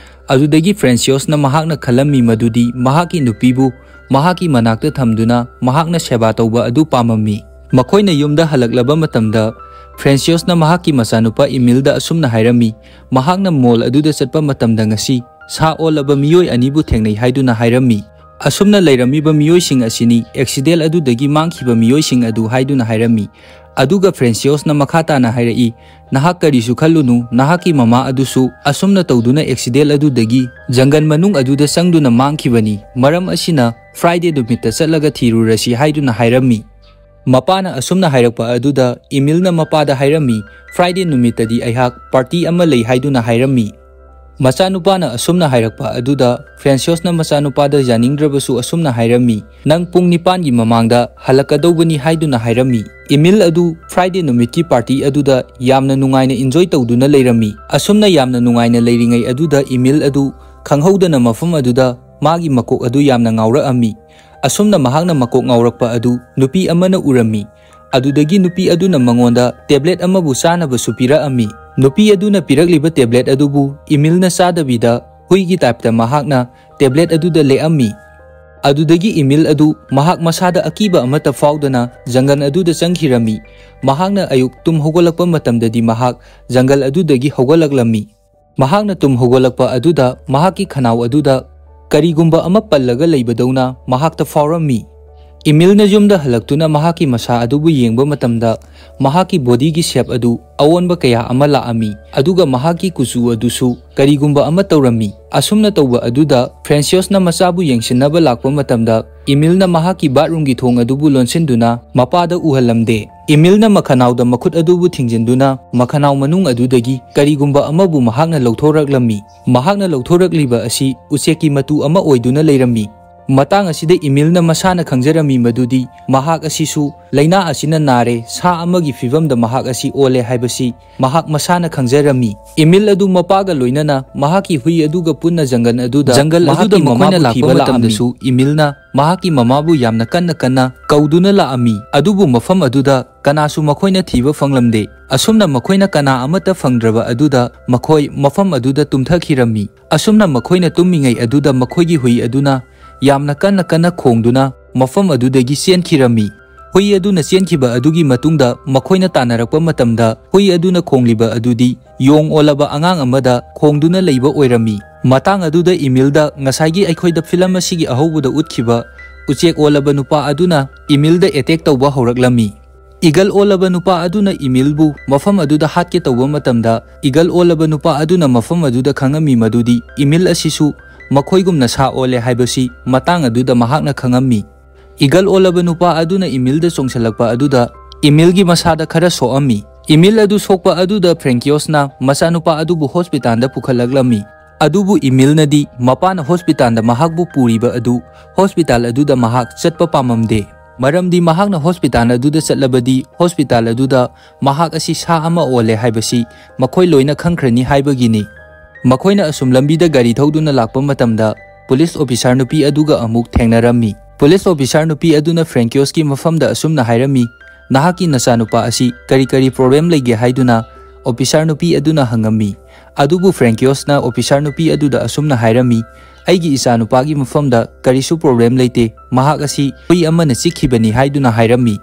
ꯑꯗꯨꯗꯒꯤ ꯐ꯭ꯔꯦꯟꯁꯤꯌꯣꯁꯅ ꯃꯍꯥꯛꯅ ꯈꯜꯂꯝꯃꯤ ꯃꯗꯨꯗꯤ ꯃꯍꯥꯛꯀꯤ ꯅꯨꯄꯤꯕꯨ ꯃꯍꯥꯛꯀꯤ ꯃꯅꯥꯛꯇ ꯊꯝꯗꯨꯅ ꯃꯍꯥꯛꯅ ꯁꯦꯕꯥ ꯇꯧꯕ ꯑꯗꯨ ꯄꯥꯝꯃꯝꯃꯤ꯫ ꯃꯈꯣꯏꯅ ꯌꯨꯝꯗ ꯍꯜꯂꯛꯂꯕ ꯃꯇꯝꯗ ꯐ꯭ꯔꯦꯟꯁꯤꯌꯣꯁꯅ ꯃꯍꯥꯛꯀꯤ ꯃꯆꯥꯅꯨꯄꯥ ꯏꯃꯤꯜꯗ ꯑꯁꯨꯝꯅ ꯍꯥꯏꯔꯝꯃꯤ, ꯃꯍꯥꯛꯅ ꯃꯣꯜ ꯑꯗꯨꯗ ꯆꯠꯄ ꯃꯇꯝꯗ ꯉꯁꯤ ꯁꯥ ꯑꯣꯜꯂꯕ ꯃꯤꯑꯣꯏ ꯑꯅꯤꯕꯨ ꯊꯦꯡꯅꯩ ꯍꯥꯏꯗꯨꯅ ꯍꯥꯏꯔꯝꯃꯤ꯫ ꯑꯁꯨꯝꯅ ꯂꯩꯔꯝꯃꯤꯕ ꯃꯤꯑꯣꯏꯁꯤꯡ ꯑꯁꯤꯅꯤ ꯑꯦꯛꯁꯤꯗꯦꯟ ꯑꯗꯨꯗꯒꯤ ꯃꯥꯡꯈꯤꯕ ꯃꯤꯑꯣꯏꯁꯤꯡ ꯑꯗꯨ ꯍꯥꯏꯗꯨꯅ ꯍꯥꯏꯔꯝꯃꯤ꯫ ꯑꯗꯨꯒ ꯐ꯭ꯔꯦꯟꯁꯤꯌꯣꯁꯅ ꯃꯈꯥ ꯇꯥꯅ ꯍꯥꯏꯔꯛꯏ, "ꯅꯍꯥꯛ ꯀꯔꯤꯁꯨ ꯈꯜꯂꯨꯅꯨ, ꯅꯍꯥꯛꯀꯤ ꯃꯃꯥ ꯑꯗꯨꯁꯨ ꯑꯁꯨꯝꯅ ꯇꯧꯗꯨꯅ ꯑꯦꯛꯁꯤꯗꯦꯟ ꯑꯗꯨꯗꯒꯤ ꯖꯪꯒꯜ ꯃꯅꯨꯡ ꯑꯗꯨꯗ ꯆꯪꯗꯨꯅ ꯃꯥꯡꯈꯤꯕꯅꯤ꯫ ꯃꯔꯝ ꯑꯁꯤꯅ ꯐ꯭ꯔꯥꯏꯗꯦ ꯅꯨꯃꯤꯠꯇ ꯆꯠꯂꯒ ꯊꯤꯔꯨꯔꯁꯤ" ꯍꯥꯏꯗꯨꯅ ꯍꯥꯏꯔꯝꯃꯤ꯫ ꯃꯄꯥꯅ ꯑꯁꯨꯝꯅ ꯍꯥꯏꯔꯛꯄ ꯑꯗꯨꯗ ꯏꯃꯤꯜꯅ ꯃꯄꯥꯗ ꯍꯥꯏꯔꯝꯃꯤ, "ꯐ꯭ꯔꯥꯏꯗꯦ ꯅꯨꯃꯤꯠꯇꯗꯤ ꯑꯩꯍꯥꯛ ꯄꯥꯔꯇꯤ ꯑꯃ ꯂꯩ" ꯍꯥꯏꯗꯨꯅ ꯍꯥꯏꯔꯝꯃꯤ꯫ ꯃꯆꯥꯅꯨꯄꯥꯅ ꯑꯁꯨꯝꯅ ꯍꯥꯏꯔꯛꯄ ꯑꯗꯨꯗ ꯐ꯭ꯔꯦꯟꯁꯤꯌꯣꯁꯅ ꯃꯆꯥꯅꯨꯄꯥꯗ ꯌꯥꯅꯤꯡꯗ꯭ꯔꯕꯁꯨ ꯑꯁꯨꯝꯅ ꯍꯥꯏꯔꯝꯃꯤ, "ꯅꯪ ꯄꯨꯡ ꯅꯤꯄꯥꯟꯒꯤ ꯃꯃꯥꯡꯗ ꯍꯜꯂꯛꯀꯗꯧꯕꯅꯤ" ꯍꯥꯏꯗꯨꯅ ꯍꯥꯏꯔꯝꯃꯤ꯫ ꯏꯃꯤꯜ ꯑꯗꯨ ꯐ꯭ꯔꯥꯏꯗꯦ ꯅꯨꯃꯤꯠꯀꯤ ꯄꯥꯔꯇꯤ ꯑꯗꯨꯗ ꯌꯥꯝꯅ ꯅꯨꯡꯉꯥꯏꯅ ꯏꯟꯖꯣꯏ ꯇꯧꯗꯨꯅ ꯂꯩꯔꯝꯃꯤ꯫ ꯑꯁꯨꯝꯅ ꯌꯥꯝꯅ ꯅꯨꯡꯉꯥꯏꯅ ꯂꯩꯔꯤꯉꯩ ꯑꯗꯨꯗ ꯏꯃꯤꯜ ꯑꯗꯨ ꯈꯪꯍꯧꯗꯅ ꯃꯐꯝ ꯑꯗꯨꯗ ꯃꯥꯒꯤ ꯃꯀꯣꯛ ꯑꯗꯨ ꯌꯥꯝꯅ ꯉꯥꯎꯔꯛꯑꯝꯃꯤ꯫ ꯑꯁꯨꯝꯅ ꯃꯍꯥꯛꯅ ꯃꯀꯣꯛ ꯉꯥꯎꯔꯛꯄ ꯑꯗꯨ ꯅꯨꯄꯤ ꯑꯃꯅ ꯎꯔꯝꯃꯤ꯫ ꯑꯗꯨꯗꯒꯤ ꯅꯨꯄꯤ ꯑꯗꯨꯅ ꯃꯉꯣꯟꯗ ꯇꯦꯕ꯭ꯂꯦꯠ ꯑꯃꯕꯨ ꯆꯥꯅꯕꯁꯨ ꯄꯤꯔꯛꯑꯝꯃꯤ꯫ ꯅꯨꯄꯤ ꯑꯗꯨꯅ ꯄꯤꯔꯛꯂꯤꯕ ꯇꯦꯕ꯭ꯂꯦꯠ ꯑꯗꯨꯕꯨ ꯏꯃꯤꯜꯅ ꯆꯥꯗꯕꯤꯗ ꯍꯨꯏꯒꯤ ꯇꯥꯏꯞꯇ ꯃꯍꯥꯛꯅ ꯇꯦꯕ꯭ꯂꯦꯠ ꯑꯗꯨꯗ ꯂꯦꯛꯑꯝꯃꯤ꯫ ꯑꯗꯨꯗꯒꯤ ꯏꯃꯤꯜ ꯑꯗꯨ ꯃꯍꯥꯛ ꯃꯁꯥꯗ ꯑꯀꯤꯕ ꯑꯃꯠꯇ ꯐꯥꯎꯗꯅ ꯖꯪꯒꯜ ꯑꯗꯨꯗ ꯆꯪꯈꯤꯔꯝꯃꯤ꯫ ꯃꯍꯥꯛꯅ ꯑꯌꯨꯛ ꯇꯨꯝ ꯍꯧꯒꯠꯂꯛꯄ ꯃꯇꯝꯗꯗꯤ ꯃꯍꯥꯛ ꯖꯪꯒꯜ ꯑꯗꯨꯗꯒꯤ ꯍꯧꯒꯠꯂꯛꯂꯝꯃꯤ꯫ ꯃꯍꯥꯛꯅ ꯇꯨꯝ ꯍꯧꯒꯠꯂꯛꯄ ꯑꯗꯨꯗ ꯃꯍꯥꯛꯀꯤ ꯈꯅꯥꯎ ꯑꯗꯨꯗ ꯀꯔꯤꯒꯨꯝꯕ ꯑꯃ ꯄꯜꯂꯒ ꯂꯩꯕꯗꯧꯅ ꯃꯍꯥꯛꯇ ꯐꯥꯎꯔꯝꯃꯤ꯫ ꯏꯃꯤꯜꯅ ꯌꯨꯝꯗ ꯍꯜꯂꯛꯇꯨꯅ ꯃꯍꯥꯛꯀꯤ ꯃꯁꯥ ꯑꯗꯨꯕꯨ ꯌꯦꯡꯕ ꯃꯇꯝꯗ ꯃꯍꯥꯛꯀꯤ ꯕꯣꯗꯤꯒꯤ ꯁꯦꯞ ꯑꯗꯨ ꯑꯑꯣꯟꯕ ꯀꯌꯥ ꯑꯃ ꯂꯥꯛꯑꯝꯃꯤ, ꯑꯗꯨꯒ ꯃꯍꯥꯛꯀꯤ ꯀꯨꯆꯨ ꯑꯗꯨꯁꯨ ꯀꯔꯤꯒꯨꯝꯕ ꯑꯃ ꯇꯧꯔꯝꯃꯤ꯫ ꯑꯁꯨꯝꯅ ꯇꯧꯕ ꯑꯗꯨꯗ ꯐ꯭ꯔꯦꯟꯁꯤꯌꯣꯁꯅ ꯃꯆꯥꯕꯨ ꯌꯦꯡꯁꯤꯟꯅꯕ ꯂꯥꯛꯄ ꯃꯇꯝꯗ ꯏꯃꯤꯜꯅ ꯃꯍꯥꯛꯀꯤ ꯕꯥꯠꯔꯨꯝꯒꯤ ꯊꯣꯡ ꯑꯗꯨꯕꯨ ꯂꯣꯟꯁꯤꯟꯗꯨꯅ ꯃꯄꯥꯗ ꯎꯍꯜꯂꯝꯗꯦ꯫ ꯏꯃꯤꯜꯅ ꯃꯈꯅꯥꯎꯗ ꯃꯈꯨꯠ ꯑꯗꯨꯕꯨ ꯊꯤꯡꯖꯤꯟꯗꯨꯅ ꯃꯈꯅꯥꯎ ꯃꯅꯨꯡ ꯑꯗꯨꯗꯒꯤ ꯀꯔꯤꯒꯨꯝꯕ ꯑꯃꯕꯨ ꯃꯍꯥꯛꯅ ꯂꯧꯊꯣꯔꯛꯂꯝꯃꯤ꯫ ꯃꯍꯥꯛꯅ ꯂꯧꯊꯣꯔꯛꯂꯤꯕ ꯑꯁꯤ ꯎꯆꯦꯛꯀꯤ ꯃꯇꯨ ꯑꯃ ꯑꯣꯏꯗꯨꯅ ꯂꯩꯔꯝꯃꯤ꯫ ꯃꯇꯥꯡ ꯑꯁꯤꯗ ꯏꯃꯤꯜꯅ ꯃꯁꯥꯅ ꯈꯪꯖꯔꯝꯃꯤ ꯃꯗꯨꯗꯤ ꯃꯍꯥꯛ ꯑꯁꯤꯁꯨ ꯂꯥꯏꯅꯥ ꯑꯁꯤꯅ ꯅꯥꯔꯦ, ꯁꯥ ꯑꯃꯒꯤ ꯐꯤꯕꯝꯗ ꯃꯍꯥꯛ ꯑꯁꯤ ꯑꯣꯜꯂꯦ ꯍꯥꯏꯕꯁꯤ ꯃꯍꯥꯛ ꯃꯁꯥꯅ ꯈꯪꯖꯔꯝꯃꯤ꯫ ꯏꯃꯤꯜ ꯑꯗꯨ ꯃꯄꯥꯒ ꯂꯣꯏꯅꯅ ꯃꯍꯥꯛꯀꯤ ꯍꯨꯏ ꯑꯗꯨꯒ ꯄꯨꯟꯅ ꯖꯪꯒꯜ ꯑꯗꯨꯗ ꯖꯪꯒꯜ ꯃꯍꯥꯛꯀꯤ ꯑꯗꯨꯗ ꯃꯈꯣꯏꯅ ꯃꯃꯥꯕꯨ ꯂꯥꯛꯄ ꯊꯤꯕ ꯃꯇꯝꯗꯁꯨ ꯂꯥꯛꯂꯝꯃꯤ꯫ ꯏꯃꯤꯜꯅ ꯃꯍꯥꯛꯀꯤ ꯃꯃꯥꯕꯨ ꯌꯥꯝꯅ ꯀꯟꯅ ꯀꯟꯅ ꯀꯧꯗꯨꯅ ꯂꯥꯛꯂꯝꯃꯤ, ꯑꯗꯨꯕꯨ ꯃꯐꯝ ꯑꯗꯨꯗ ꯀꯅꯥꯁꯨ ꯃꯈꯣꯏꯅ ꯊꯤꯕ ꯐꯪꯂꯝꯗꯦ꯫ ꯑꯁꯨꯝꯅ ꯃꯈꯣꯏꯅ ꯀꯅꯥ ꯑꯃꯠꯇ ꯐꯪꯗ꯭ꯔꯕ ꯑꯗꯨꯗ ꯃꯈꯣꯏ ꯃꯐꯝ ꯑꯗꯨꯗ ꯇꯨꯝꯊꯈꯤꯔꯝꯃꯤ꯫ ꯑꯁꯨꯝꯅ ꯃꯈꯣꯏꯅ ꯇꯨꯝꯃꯤꯉꯩ ꯑꯗꯨꯗ ꯃꯈꯣꯏꯒꯤ ꯍꯨꯏ ꯑꯗꯨꯅ ꯌꯥꯝꯅ ꯀꯟꯅ ꯀꯟꯅ ꯈꯣꯡꯗꯨꯅ ꯃꯐꯝ ꯑꯗꯨꯗꯒꯤ ꯆꯦꯟꯈꯤꯔꯝꯃꯤ꯫ ꯍꯨꯏ ꯑꯗꯨꯅ ꯆꯦꯟꯈꯤꯕ ꯑꯗꯨꯒꯤ ꯃꯇꯨꯡꯗ ꯃꯈꯣꯏꯅ ꯇꯥꯟꯅꯔꯛꯄ ꯃꯇꯝꯗ ꯍꯨꯏ ꯑꯗꯨꯅ ꯈꯣꯡꯂꯤꯕ ꯑꯗꯨꯗꯤ ꯌꯣꯡ ꯑꯣꯜꯂꯕ ꯑꯉꯥꯡ ꯑꯃꯗ ꯈꯣꯡꯗꯨꯅ ꯂꯩꯕ ꯑꯣꯏꯔꯝꯃꯤ꯫ ꯃꯇꯥꯡ ꯑꯗꯨꯗ ꯏꯃꯤꯜꯗ ꯉꯁꯥꯏꯒꯤ ꯑꯩꯈꯣꯏꯗ ꯐꯤꯂꯝ ꯑꯁꯤꯒꯤ ꯑꯍꯧꯕꯗ ꯎꯠꯈꯤꯕ ꯎꯆꯦꯛ ꯑꯣꯜꯂꯕ ꯅꯨꯄꯥ ꯑꯗꯨꯅ ꯏꯃꯤꯜꯗ ꯑꯦꯇꯦꯛ ꯇꯧꯕ ꯍꯧꯔꯛꯂꯝꯃꯤ꯫ ꯏꯒꯜ ꯑꯣꯜꯂꯕ ꯅꯨꯄꯥ ꯑꯗꯨꯅ ꯏꯃꯤꯜꯕꯨ ꯃꯐꯝ ꯑꯗꯨꯗ ꯍꯥꯠꯀꯦ ꯇꯧꯕ ꯃꯇꯝꯗ ꯏꯒꯜ ꯑꯣꯜꯂꯕ ꯅꯨꯄꯥ ꯑꯗꯨꯅ ꯃꯐꯝ ꯑꯗꯨꯗ ꯈꯪꯉꯝꯃꯤ ꯃꯗꯨꯗꯤ ꯏꯃꯤꯜ ꯑꯁꯤꯁꯨ ꯃꯈꯣꯏꯒꯨꯝꯅ ꯁꯥ ꯑꯣꯜꯂꯦ ꯍꯥꯏꯕꯁꯤ ꯃꯇꯥꯡ ꯑꯗꯨꯗ ꯃꯍꯥꯛꯅ ꯈꯪꯉꯝꯃꯤ꯫ ꯏꯒꯜ ꯑꯣꯜꯂꯕ ꯅꯨꯄꯥ ꯑꯗꯨꯅ ꯏꯃꯤꯜꯗ ꯆꯣꯡꯁꯤꯜꯂꯛꯄ ꯑꯗꯨꯗ ꯏꯃꯤꯜꯒꯤ ꯃꯁꯥꯗ ꯈꯔ ꯁꯣꯛꯑꯝꯃꯤ꯫ ꯏꯃꯤꯜ ꯑꯗꯨ ꯁꯣꯛꯄ ꯑꯗꯨꯗ ꯐ꯭ꯔꯦꯡꯀꯤꯌꯣꯁꯅ ꯃꯆꯥꯅꯨꯄꯥ ꯑꯗꯨꯕꯨ ꯍꯣꯁꯄꯤꯇꯥꯜꯗ ꯄꯨꯈꯠꯂꯛꯂꯝꯃꯤ꯫ ꯑꯗꯨꯕꯨ ꯏꯃꯤꯜꯅꯗꯤ ꯃꯄꯥꯅ ꯍꯣꯁꯄꯤꯇꯥꯜꯗ ꯃꯍꯥꯛꯄꯨ ꯄꯨꯔꯤꯕ ꯑꯗꯨ ꯍꯣꯁꯄꯤꯇꯥꯜ ꯑꯗꯨꯗ ꯃꯍꯥꯛ ꯆꯠꯄ ꯄꯥꯝꯃꯝꯗꯦ꯫ ꯃꯔꯝꯗꯤ ꯃꯍꯥꯛꯅ ꯍꯣꯁꯄꯤꯇꯥꯜ ꯑꯗꯨꯗ ꯆꯠꯂꯕꯗꯤ ꯍꯣꯁꯄꯤꯇꯥꯜ ꯑꯗꯨꯗ ꯃꯍꯥꯛ ꯑꯁꯤ ꯁꯥ ꯑꯃ ꯑꯣꯜꯂꯦ ꯍꯥꯏꯕꯁꯤ ꯃꯈꯣꯏ ꯂꯣꯏꯅ ꯈꯪꯈ꯭ꯔꯅꯤ ꯍꯥꯏꯕꯒꯤꯅꯤ꯫ ꯃꯈꯣꯏꯅ ꯑꯁꯨꯝ ꯂꯝꯕꯤꯗ ꯒꯥꯔꯤ ꯊꯧꯗꯨꯅ ꯂꯥꯛꯄ ꯃꯇꯝꯗ ꯄꯨꯂꯤꯁ ꯑꯣꯐꯤꯁꯥꯔ ꯅꯨꯄꯤ ꯑꯗꯨꯒ ꯑꯃꯨꯛ ꯊꯦꯡꯅꯔꯝꯃꯤ꯫ ꯄꯨꯂꯤꯁ ꯑꯣꯐꯤꯁꯥꯔ ꯅꯨꯄꯤ ꯑꯗꯨꯅ ꯐ꯭ꯔꯦꯡꯀꯤꯌꯣꯁꯀꯤ ꯃꯐꯝꯗ ꯑꯁꯨꯝꯅ ꯍꯥꯏꯔꯝꯃꯤ, "ꯅꯍꯥꯛꯀꯤ ꯅꯆꯥꯅꯨꯄꯥ ꯑꯁꯤ ꯀꯔꯤ ꯀꯔꯤ ꯄ꯭ꯔꯣꯕ꯭ꯂꯦꯝ ꯂꯩꯒꯦ?" ꯍꯥꯏꯗꯨꯅ ꯑꯣꯐꯤꯁꯥꯔ ꯅꯨꯄꯤ ꯑꯗꯨꯅ ꯍꯪꯉꯝꯃꯤ꯫ ꯑꯗꯨꯕꯨ ꯐ꯭ꯔꯦꯡꯀꯤꯌꯣꯁꯅ ꯑꯣꯐꯤꯁꯥꯔ ꯅꯨꯄꯤ ꯑꯗꯨꯗ ꯑꯁꯨꯝꯅ ꯍꯥꯏꯔꯝꯃꯤ, "ꯑꯩꯒꯤ ꯏꯆꯥꯅꯨꯄꯥꯒꯤ ꯃꯐꯝꯗ ꯀꯔꯤꯁꯨ ꯄ꯭ꯔꯣꯕ꯭ꯂꯦꯝ ꯂꯩꯇꯦ, ꯃꯍꯥꯛ ꯑꯁꯤ ꯍꯨꯏ ꯑꯃꯅ ꯆꯤꯛꯈꯤꯕꯅꯤ" ꯍꯥꯏꯗꯨꯅ ꯍꯥꯏꯔꯝꯃꯤ꯫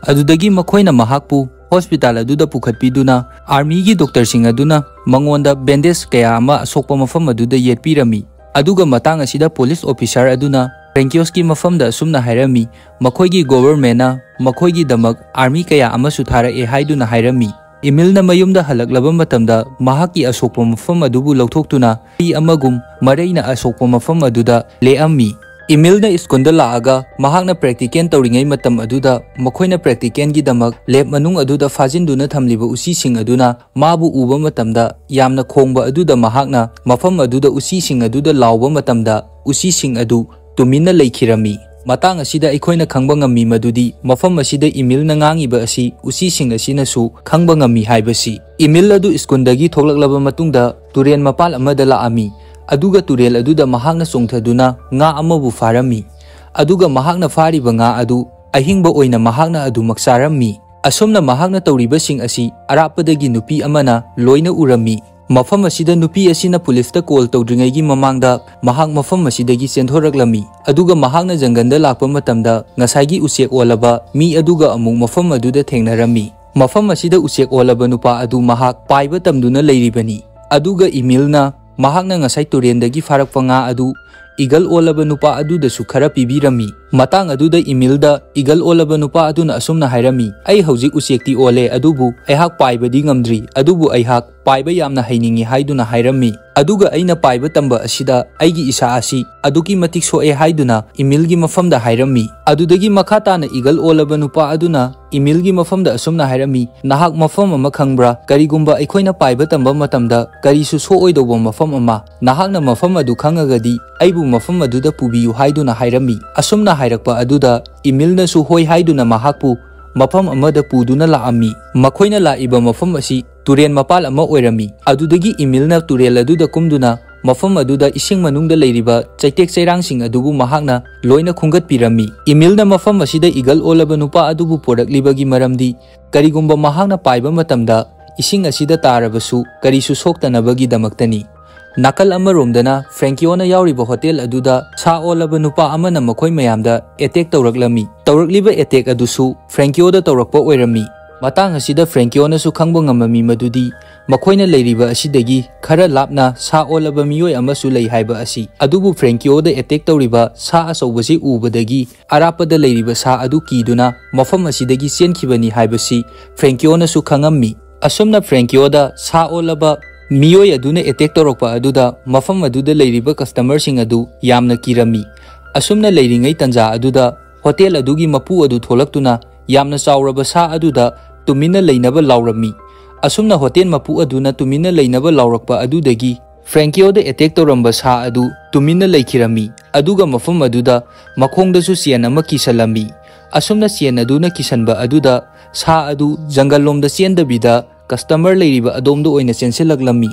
ꯑꯗꯨꯗꯒꯤ ꯃꯈꯣꯏꯅ ꯃꯍꯥꯛꯄꯨ ꯍꯣꯁꯄꯤꯇꯥꯜ ꯑꯗꯨꯗ ꯄꯨꯈꯠꯄꯤꯗꯨꯅ ꯑꯥꯔꯃꯤꯒꯤ ꯗꯣꯛꯇꯔꯁꯤꯡ ꯑꯗꯨꯅ ꯃꯉꯣꯟꯗ ꯕꯦꯟꯗꯦꯖ ꯀꯌꯥ ꯑꯃ ꯑꯁꯣꯛꯄ ꯃꯐꯝ ꯑꯗꯨꯗ ꯌꯦꯠꯄꯤꯔꯝꯃꯤ꯫ ꯑꯗꯨꯒ ꯃꯇꯥꯡ ꯑꯁꯤꯗ ꯄꯨꯂꯤꯁ ꯑꯣꯐꯤꯁꯥꯔ ꯑꯗꯨꯅ ꯐ꯭ꯔꯦꯡꯀꯤꯌꯣꯁꯀꯤ ꯃꯐꯝꯗ ꯑꯁꯨꯝꯅ ꯍꯥꯏꯔꯝꯃꯤ, "ꯃꯈꯣꯏꯒꯤ ꯒꯣꯚꯔꯟꯃꯦꯟꯠꯅ ꯃꯈꯣꯏꯒꯤꯗꯃꯛ ꯑꯥꯔꯃꯤ ꯀꯌꯥ ꯑꯃꯁꯨ ꯊꯥꯔꯛꯑꯦ" ꯍꯥꯏꯗꯨꯅ ꯍꯥꯏꯔꯝꯃꯤ꯫ ꯏꯃꯤꯜꯅ ꯃꯌꯨꯝꯗ ꯍꯜꯂꯛꯂꯕ ꯃꯇꯝꯗ ꯃꯍꯥꯛꯀꯤ ꯑꯁꯣꯛꯄ ꯃꯐꯝ ꯑꯗꯨꯕꯨ ꯂꯧꯊꯣꯛꯇꯨꯅ ꯍꯨꯏ ꯑꯃꯒꯨꯝ ꯃꯔꯩꯅ ꯑꯁꯣꯛꯄ ꯃꯐꯝ ꯑꯗꯨꯗ ꯂꯦꯛꯑꯝꯃꯤ꯫ ꯏꯃꯤꯜꯅ ꯁ꯭ꯀꯨꯜꯗ ꯂꯥꯛꯑꯒ ꯃꯍꯥꯛꯅ ꯄ꯭ꯔꯦꯛꯇꯤꯀꯦꯜ ꯇꯧꯔꯤꯉꯩ ꯃꯇꯝ ꯑꯗꯨꯗ ꯃꯈꯣꯏꯅ ꯄ꯭ꯔꯦꯛꯇꯤꯀꯦꯜꯒꯤꯗꯃꯛ ꯂꯦꯕ ꯃꯅꯨꯡ ꯑꯗꯨꯗ ꯐꯥꯖꯤꯟꯗꯨꯅ ꯊꯝꯂꯤꯕ ꯎꯆꯤꯁꯤꯡ ꯑꯗꯨꯅ ꯃꯥꯕꯨ ꯎꯕ ꯃꯇꯝꯗ ꯌꯥꯝꯅ ꯈꯣꯡꯕ ꯑꯗꯨꯗ ꯃꯍꯥꯛꯅ ꯃꯐꯝ ꯑꯗꯨꯗ ꯎꯆꯤꯁꯤꯡ ꯑꯗꯨꯗ ꯂꯥꯎꯕ ꯃꯇꯝꯗ ꯎꯆꯤꯁꯤꯡ ꯑꯗꯨ ꯇꯨꯃꯤꯟꯅ ꯂꯩꯈꯤꯔꯝꯃꯤ꯫ ꯃꯇꯥꯡ ꯑꯁꯤꯗ ꯑꯩꯈꯣꯏꯅ ꯈꯪꯕ ꯉꯝꯃꯤ ꯃꯗꯨꯗꯤ ꯃꯐꯝ ꯑꯁꯤꯗ ꯏꯃꯤꯜꯅ ꯉꯥꯡꯉꯤꯕ ꯑꯁꯤ ꯎꯆꯤꯁꯤꯡ ꯑꯁꯤꯅꯁꯨ ꯈꯪꯕ ꯉꯝꯃꯤ ꯍꯥꯏꯕꯁꯤ꯫ ꯏꯃꯤꯜ ꯑꯗꯨ ꯁ꯭ꯀꯨꯜꯗꯒꯤ ꯊꯣꯛꯂꯛꯂꯕ ꯃꯇꯨꯡꯗ ꯇꯨꯔꯦꯜ ꯃꯄꯥꯜ ꯑꯃꯗ ꯂꯥꯛꯑꯝꯃꯤ, ꯑꯗꯨꯒ ꯇꯨꯔꯦꯜ ꯑꯗꯨꯗ ꯃꯍꯥꯛꯅ ꯆꯣꯡꯊꯗꯨꯅ ꯉꯥ ꯑꯃꯕꯨ ꯐꯥꯔꯝꯃꯤ꯫ ꯑꯗꯨꯒ ꯃꯍꯥꯛꯅ ꯐꯥꯔꯤꯕ ꯉꯥ ꯑꯗꯨ ꯑꯍꯤꯡꯕ ꯑꯣꯏꯅ ꯃꯍꯥꯛꯅ ꯑꯗꯨꯃꯛ ꯆꯥꯔꯝꯃꯤ꯫ ꯑꯁꯨꯝꯅ ꯃꯍꯥꯛꯅ ꯇꯧꯔꯤꯕꯁꯤꯡ ꯑꯁꯤ ꯑꯔꯥꯞꯄꯗꯒꯤ ꯅꯨꯄꯤ ꯑꯃꯅ ꯂꯣꯏꯅ ꯎꯔꯝꯃꯤ꯫ ꯃꯐꯝ ꯑꯁꯤꯗ ꯅꯨꯄꯤ ꯑꯁꯤꯅ ꯄꯨꯂꯤꯁꯇ ꯀꯣꯜ ꯇꯧꯗ꯭ꯔꯤꯉꯩꯒꯤ ꯃꯃꯥꯡꯗ ꯃꯍꯥꯛ ꯃꯐꯝ ꯑꯁꯤꯗꯒꯤ ꯆꯦꯟꯊꯣꯔꯛꯂꯝꯃꯤ, ꯑꯗꯨꯒ ꯃꯍꯥꯛꯅ ꯖꯪꯒꯜꯗ ꯂꯥꯛꯄ ꯃꯇꯝꯗ ꯉꯁꯥꯏꯒꯤ ꯎꯆꯦꯛ ꯑꯣꯜꯂꯕ ꯃꯤ ꯑꯗꯨꯒ ꯑꯃꯨꯛ ꯃꯐꯝ ꯑꯗꯨꯗ ꯊꯦꯡꯅꯔꯝꯃꯤ꯫ ꯃꯐꯝ ꯑꯁꯤꯗ ꯎꯆꯦꯛ ꯑꯣꯜꯂꯕ ꯅꯨꯄꯥ ꯑꯗꯨ ꯃꯍꯥꯛ ꯄꯥꯏꯕ ꯇꯝꯗꯨꯅ ꯂꯩꯔꯤꯕꯅꯤ, ꯑꯗꯨꯒ ꯏꯃꯤꯜꯅ ꯃꯍꯥꯛꯅ ꯉꯁꯥꯏ ꯇꯨꯔꯦꯟꯗꯒꯤ ꯐꯥꯔꯛꯄ ꯉꯥ ꯑꯗꯨ ꯏꯒꯜ ꯑꯣꯜꯂꯕ ꯅꯨꯄꯥ ꯑꯗꯨꯗꯁꯨ ꯈꯔ ꯄꯤꯕꯤꯔꯝꯃꯤ꯫ ꯃꯇꯥꯡ ꯑꯗꯨꯗ ꯏꯃꯤꯜꯗ ꯏꯒꯜ ꯑꯣꯜꯂꯕ ꯅꯨꯄꯥ ꯑꯗꯨꯅ ꯑꯁꯨꯝꯅ ꯍꯥꯏꯔꯝꯃꯤ, "ꯑꯩ ꯍꯧꯖꯤꯛ ꯎꯆꯦꯛꯇꯤ ꯑꯣꯜꯂꯦ, ꯑꯗꯨꯕꯨ ꯑꯩꯍꯥꯛ ꯄꯥꯏꯕꯗꯤ ꯉꯝꯗ꯭ꯔꯤ, ꯑꯗꯨꯕꯨ ꯑꯩꯍꯥꯛ ꯄꯥꯏꯕ ꯌꯥꯝꯅ ꯍꯩꯅꯤꯡꯏ ꯍꯥꯏꯗꯨꯅ ꯍꯥꯏꯔꯝꯃꯤ꯫ ꯑꯗꯨꯒ ꯑꯩꯅ ꯄꯥꯏꯕ ꯇꯝꯕ ꯑꯁꯤꯗ ꯑꯩꯒꯤ ꯏꯁꯥ ꯑꯁꯤ ꯑꯗꯨꯛꯀꯤ ꯃꯇꯤꯛ ꯁꯣꯛꯑꯦ ꯍꯥꯏꯗꯨꯅ ꯏꯃꯤꯜꯒꯤ ꯃꯐꯝꯗ ꯍꯥꯏꯔꯝꯃꯤ꯫ ꯑꯗꯨꯗꯒꯤ ꯃꯈꯥ ꯇꯥꯅ ꯏꯒꯜ ꯑꯣꯜꯂꯕ ꯅꯨꯄꯥ ꯑꯗꯨꯅ ꯏꯃꯤꯜꯒꯤ ꯃꯐꯝꯗ ꯑꯁꯨꯝꯅ ꯍꯥꯏꯔꯝꯃꯤ, "ꯅꯍꯥꯛ ꯃꯐꯝ ꯑꯃ ꯈꯪꯕ꯭ꯔꯥ? ꯀꯔꯤꯒꯨꯝꯕ ꯑꯩꯈꯣꯏꯅ ꯄꯥꯏꯕ ꯇꯝꯕ ꯃꯇꯝꯗ ꯀꯔꯤꯁꯨ ꯁꯣꯛꯑꯣꯏꯗꯧꯕ ꯃꯐꯝ ꯑꯃ, ꯅꯍꯥꯛꯅ ꯃꯐꯝ ꯑꯗꯨ ꯈꯪꯉꯒꯗꯤ ꯑꯩꯕꯨ ꯃꯐꯝ ꯑꯗꯨꯗ ꯄꯨꯕꯤꯌꯨ" ꯍꯥꯏꯗꯨꯅ ꯍꯥꯏꯔꯝꯃꯤ꯫ ꯑꯁꯨꯝꯅ ꯍꯥꯏꯔꯛꯄ ꯑꯗꯨꯗ ꯏꯃꯤꯜꯅꯁꯨ ꯍꯣꯏ ꯍꯥꯏꯗꯨꯅ ꯃꯍꯥꯛꯄꯨ ꯃꯐꯝ ꯑꯃꯗ ꯄꯨꯗꯨꯅ ꯂꯥꯛꯑꯝꯃꯤ꯫ ꯃꯈꯣꯏꯅ ꯂꯥꯛꯏꯕ ꯃꯐꯝ ꯑꯁꯤ ꯇꯨꯔꯦꯟ ꯃꯄꯥꯜ ꯑꯃ ꯑꯣꯏꯔꯝꯃꯤ꯫ ꯑꯗꯨꯗꯒꯤ ꯏꯃꯤꯜꯅ ꯇꯨꯔꯦꯜ ꯑꯗꯨꯗ ꯀꯨꯝꯗꯨꯅ ꯃꯐꯝ ꯑꯗꯨꯗ ꯏꯁꯤꯡ ꯃꯅꯨꯡꯗ ꯂꯩꯔꯤꯕ ꯆꯩꯇꯦꯛ ꯆꯩꯔꯥꯡꯁꯤꯡ ꯑꯗꯨꯕꯨ ꯃꯍꯥꯛꯅ ꯂꯣꯏꯅ ꯈꯨꯝꯒꯠꯄꯤꯔꯝꯃꯤ꯫ ꯏꯃꯤꯜꯅ ꯃꯐꯝ ꯑꯁꯤꯗ ꯏꯒꯜ ꯑꯣꯜꯂꯕ ꯅꯨꯄꯥ ꯑꯗꯨꯕꯨ ꯄꯣꯔꯛꯂꯤꯕꯒꯤ ꯃꯔꯝꯗꯤ ꯀꯔꯤꯒꯨꯝꯕ ꯃꯍꯥꯛꯅ ꯄꯥꯏꯕ ꯃꯇꯝꯗ ꯏꯁꯤꯡ ꯑꯁꯤꯗ ꯇꯥꯔꯕꯁꯨ ꯀꯔꯤꯁꯨ ꯁꯣꯛꯇꯅꯕꯒꯤꯗꯃꯛꯇꯅꯤ꯫ ꯅꯥꯀꯜ ꯑꯃꯔꯣꯝꯗꯅ ꯐ꯭ꯔꯦꯡꯀꯤꯌꯣꯅ ꯌꯥꯎꯔꯤꯕ ꯍꯣꯇꯦꯜ ꯑꯗꯨꯗ ꯁꯥ ꯑꯣꯜꯂꯕ ꯅꯨꯄꯥ ꯑꯃꯅ ꯃꯈꯣꯏ ꯃꯌꯥꯝꯗ ꯑꯦꯇꯦꯛ ꯇꯧꯔꯛꯂꯝꯃꯤ꯫ ꯇꯧꯔꯛꯂꯤꯕ ꯑꯦꯇꯦꯛ ꯑꯗꯨꯁꯨ ꯐ꯭ꯔꯦꯡꯀꯤꯌꯣꯗ ꯇꯧꯔꯛꯄ ꯑꯣꯏꯔꯝꯃꯤ꯫ ꯃꯇꯥꯡ ꯑꯁꯤꯗ ꯐ꯭ꯔꯦꯡꯀꯤꯌꯣꯅꯁꯨ ꯈꯪꯕ ꯉꯝꯃꯝꯃꯤ ꯃꯗꯨꯗꯤ ꯃꯈꯣꯏꯅ ꯂꯩꯔꯤꯕ ꯑꯁꯤꯗꯒꯤ ꯈꯔ ꯂꯥꯞꯅ ꯁꯥ ꯑꯣꯜꯂꯕ ꯃꯤꯑꯣꯏ ꯑꯃꯁꯨ ꯂꯩ ꯍꯥꯏꯕ ꯑꯁꯤ꯫ ꯑꯗꯨꯕꯨ ꯐ꯭ꯔꯦꯡꯀꯤꯌꯣꯗ ꯑꯦꯇꯦꯛ ꯇꯧꯔꯤꯕ ꯁꯥ ꯑꯆꯧꯕꯁꯤ ꯎꯕꯗꯒꯤ ꯑꯔꯥꯞꯄꯗ ꯂꯩꯔꯤꯕ ꯁꯥ ꯑꯗꯨ ꯀꯤꯗꯨꯅ ꯃꯐꯝ ꯑꯁꯤꯗꯒꯤ ꯆꯦꯟꯈꯤꯕꯅꯤ ꯍꯥꯏꯕꯁꯤ ꯐ꯭ꯔꯦꯡꯀꯤꯌꯣꯅꯁꯨ ꯈꯪꯉꯝꯃꯤ꯫ ꯑꯁꯨꯝꯅ ꯐ꯭ꯔꯦꯡꯀꯤꯌꯣꯗ ꯁꯥ ꯑꯣꯜꯂꯕ ꯃꯤꯑꯣꯏ ꯑꯗꯨꯅ ꯑꯦꯇꯦꯛ ꯇꯧꯔꯛꯄ ꯑꯗꯨꯗ ꯃꯐꯝ ꯑꯗꯨꯗ ꯂꯩꯔꯤꯕ ꯀꯁꯇꯃꯔꯁꯤꯡ ꯑꯗꯨ ꯌꯥꯝꯅ ꯀꯤꯔꯝꯃꯤ꯫ ꯑꯁꯨꯝꯅ ꯂꯩꯔꯤꯉꯩ ꯇꯟꯖꯥ ꯑꯗꯨꯗ ꯍꯣꯇꯦꯜ ꯑꯗꯨꯒꯤ ꯃꯄꯨ ꯑꯗꯨ ꯊꯣꯛꯂꯛꯇꯨꯅ ꯌꯥꯝꯅ ꯆꯥꯎꯔꯕ ꯁꯥ ꯑꯗꯨꯗ ꯇꯨꯃꯤꯟꯅ ꯂꯩꯅꯕ ꯂꯥꯎꯔꯝꯃꯤ꯫ ꯑꯁꯨꯝꯅ ꯍꯣꯇꯦꯜ ꯃꯄꯨ ꯑꯗꯨꯅ ꯇꯨꯃꯤꯟꯅ ꯂꯩꯅꯕ ꯂꯥꯎꯔꯛꯄ ꯑꯗꯨꯗꯒꯤ ꯐ꯭ꯔꯦꯡꯀꯤꯌꯣꯗ ꯑꯦꯇꯦꯛ ꯇꯧꯔꯝꯕ ꯁꯥ ꯑꯗꯨ ꯇꯨꯃꯤꯟꯅ ꯂꯩꯈꯤꯔꯝꯃꯤ꯫ ꯑꯗꯨꯒ ꯃꯐꯝ ꯑꯗꯨꯗ ꯃꯈꯣꯡꯗꯁꯨ ꯆꯦꯟ ꯑꯃ ꯀꯤꯁꯜꯂꯝꯃꯤ꯫ ꯑꯁꯨꯝꯅ ꯆꯦꯟ ꯑꯗꯨꯅ ꯀꯤꯁꯟꯕ ꯑꯗꯨꯗ ꯁꯥ ꯑꯗꯨ ꯖꯪꯒꯜ ꯂꯣꯝꯗ ꯆꯦꯟꯗꯕꯤꯗ ꯀꯁꯇꯃꯔ ꯂꯩꯔꯤꯕ ꯑꯗꯣꯝꯗ ꯑꯣꯏꯅ ꯆꯦꯟꯁꯤꯜꯂꯛꯂꯝꯃꯤ꯫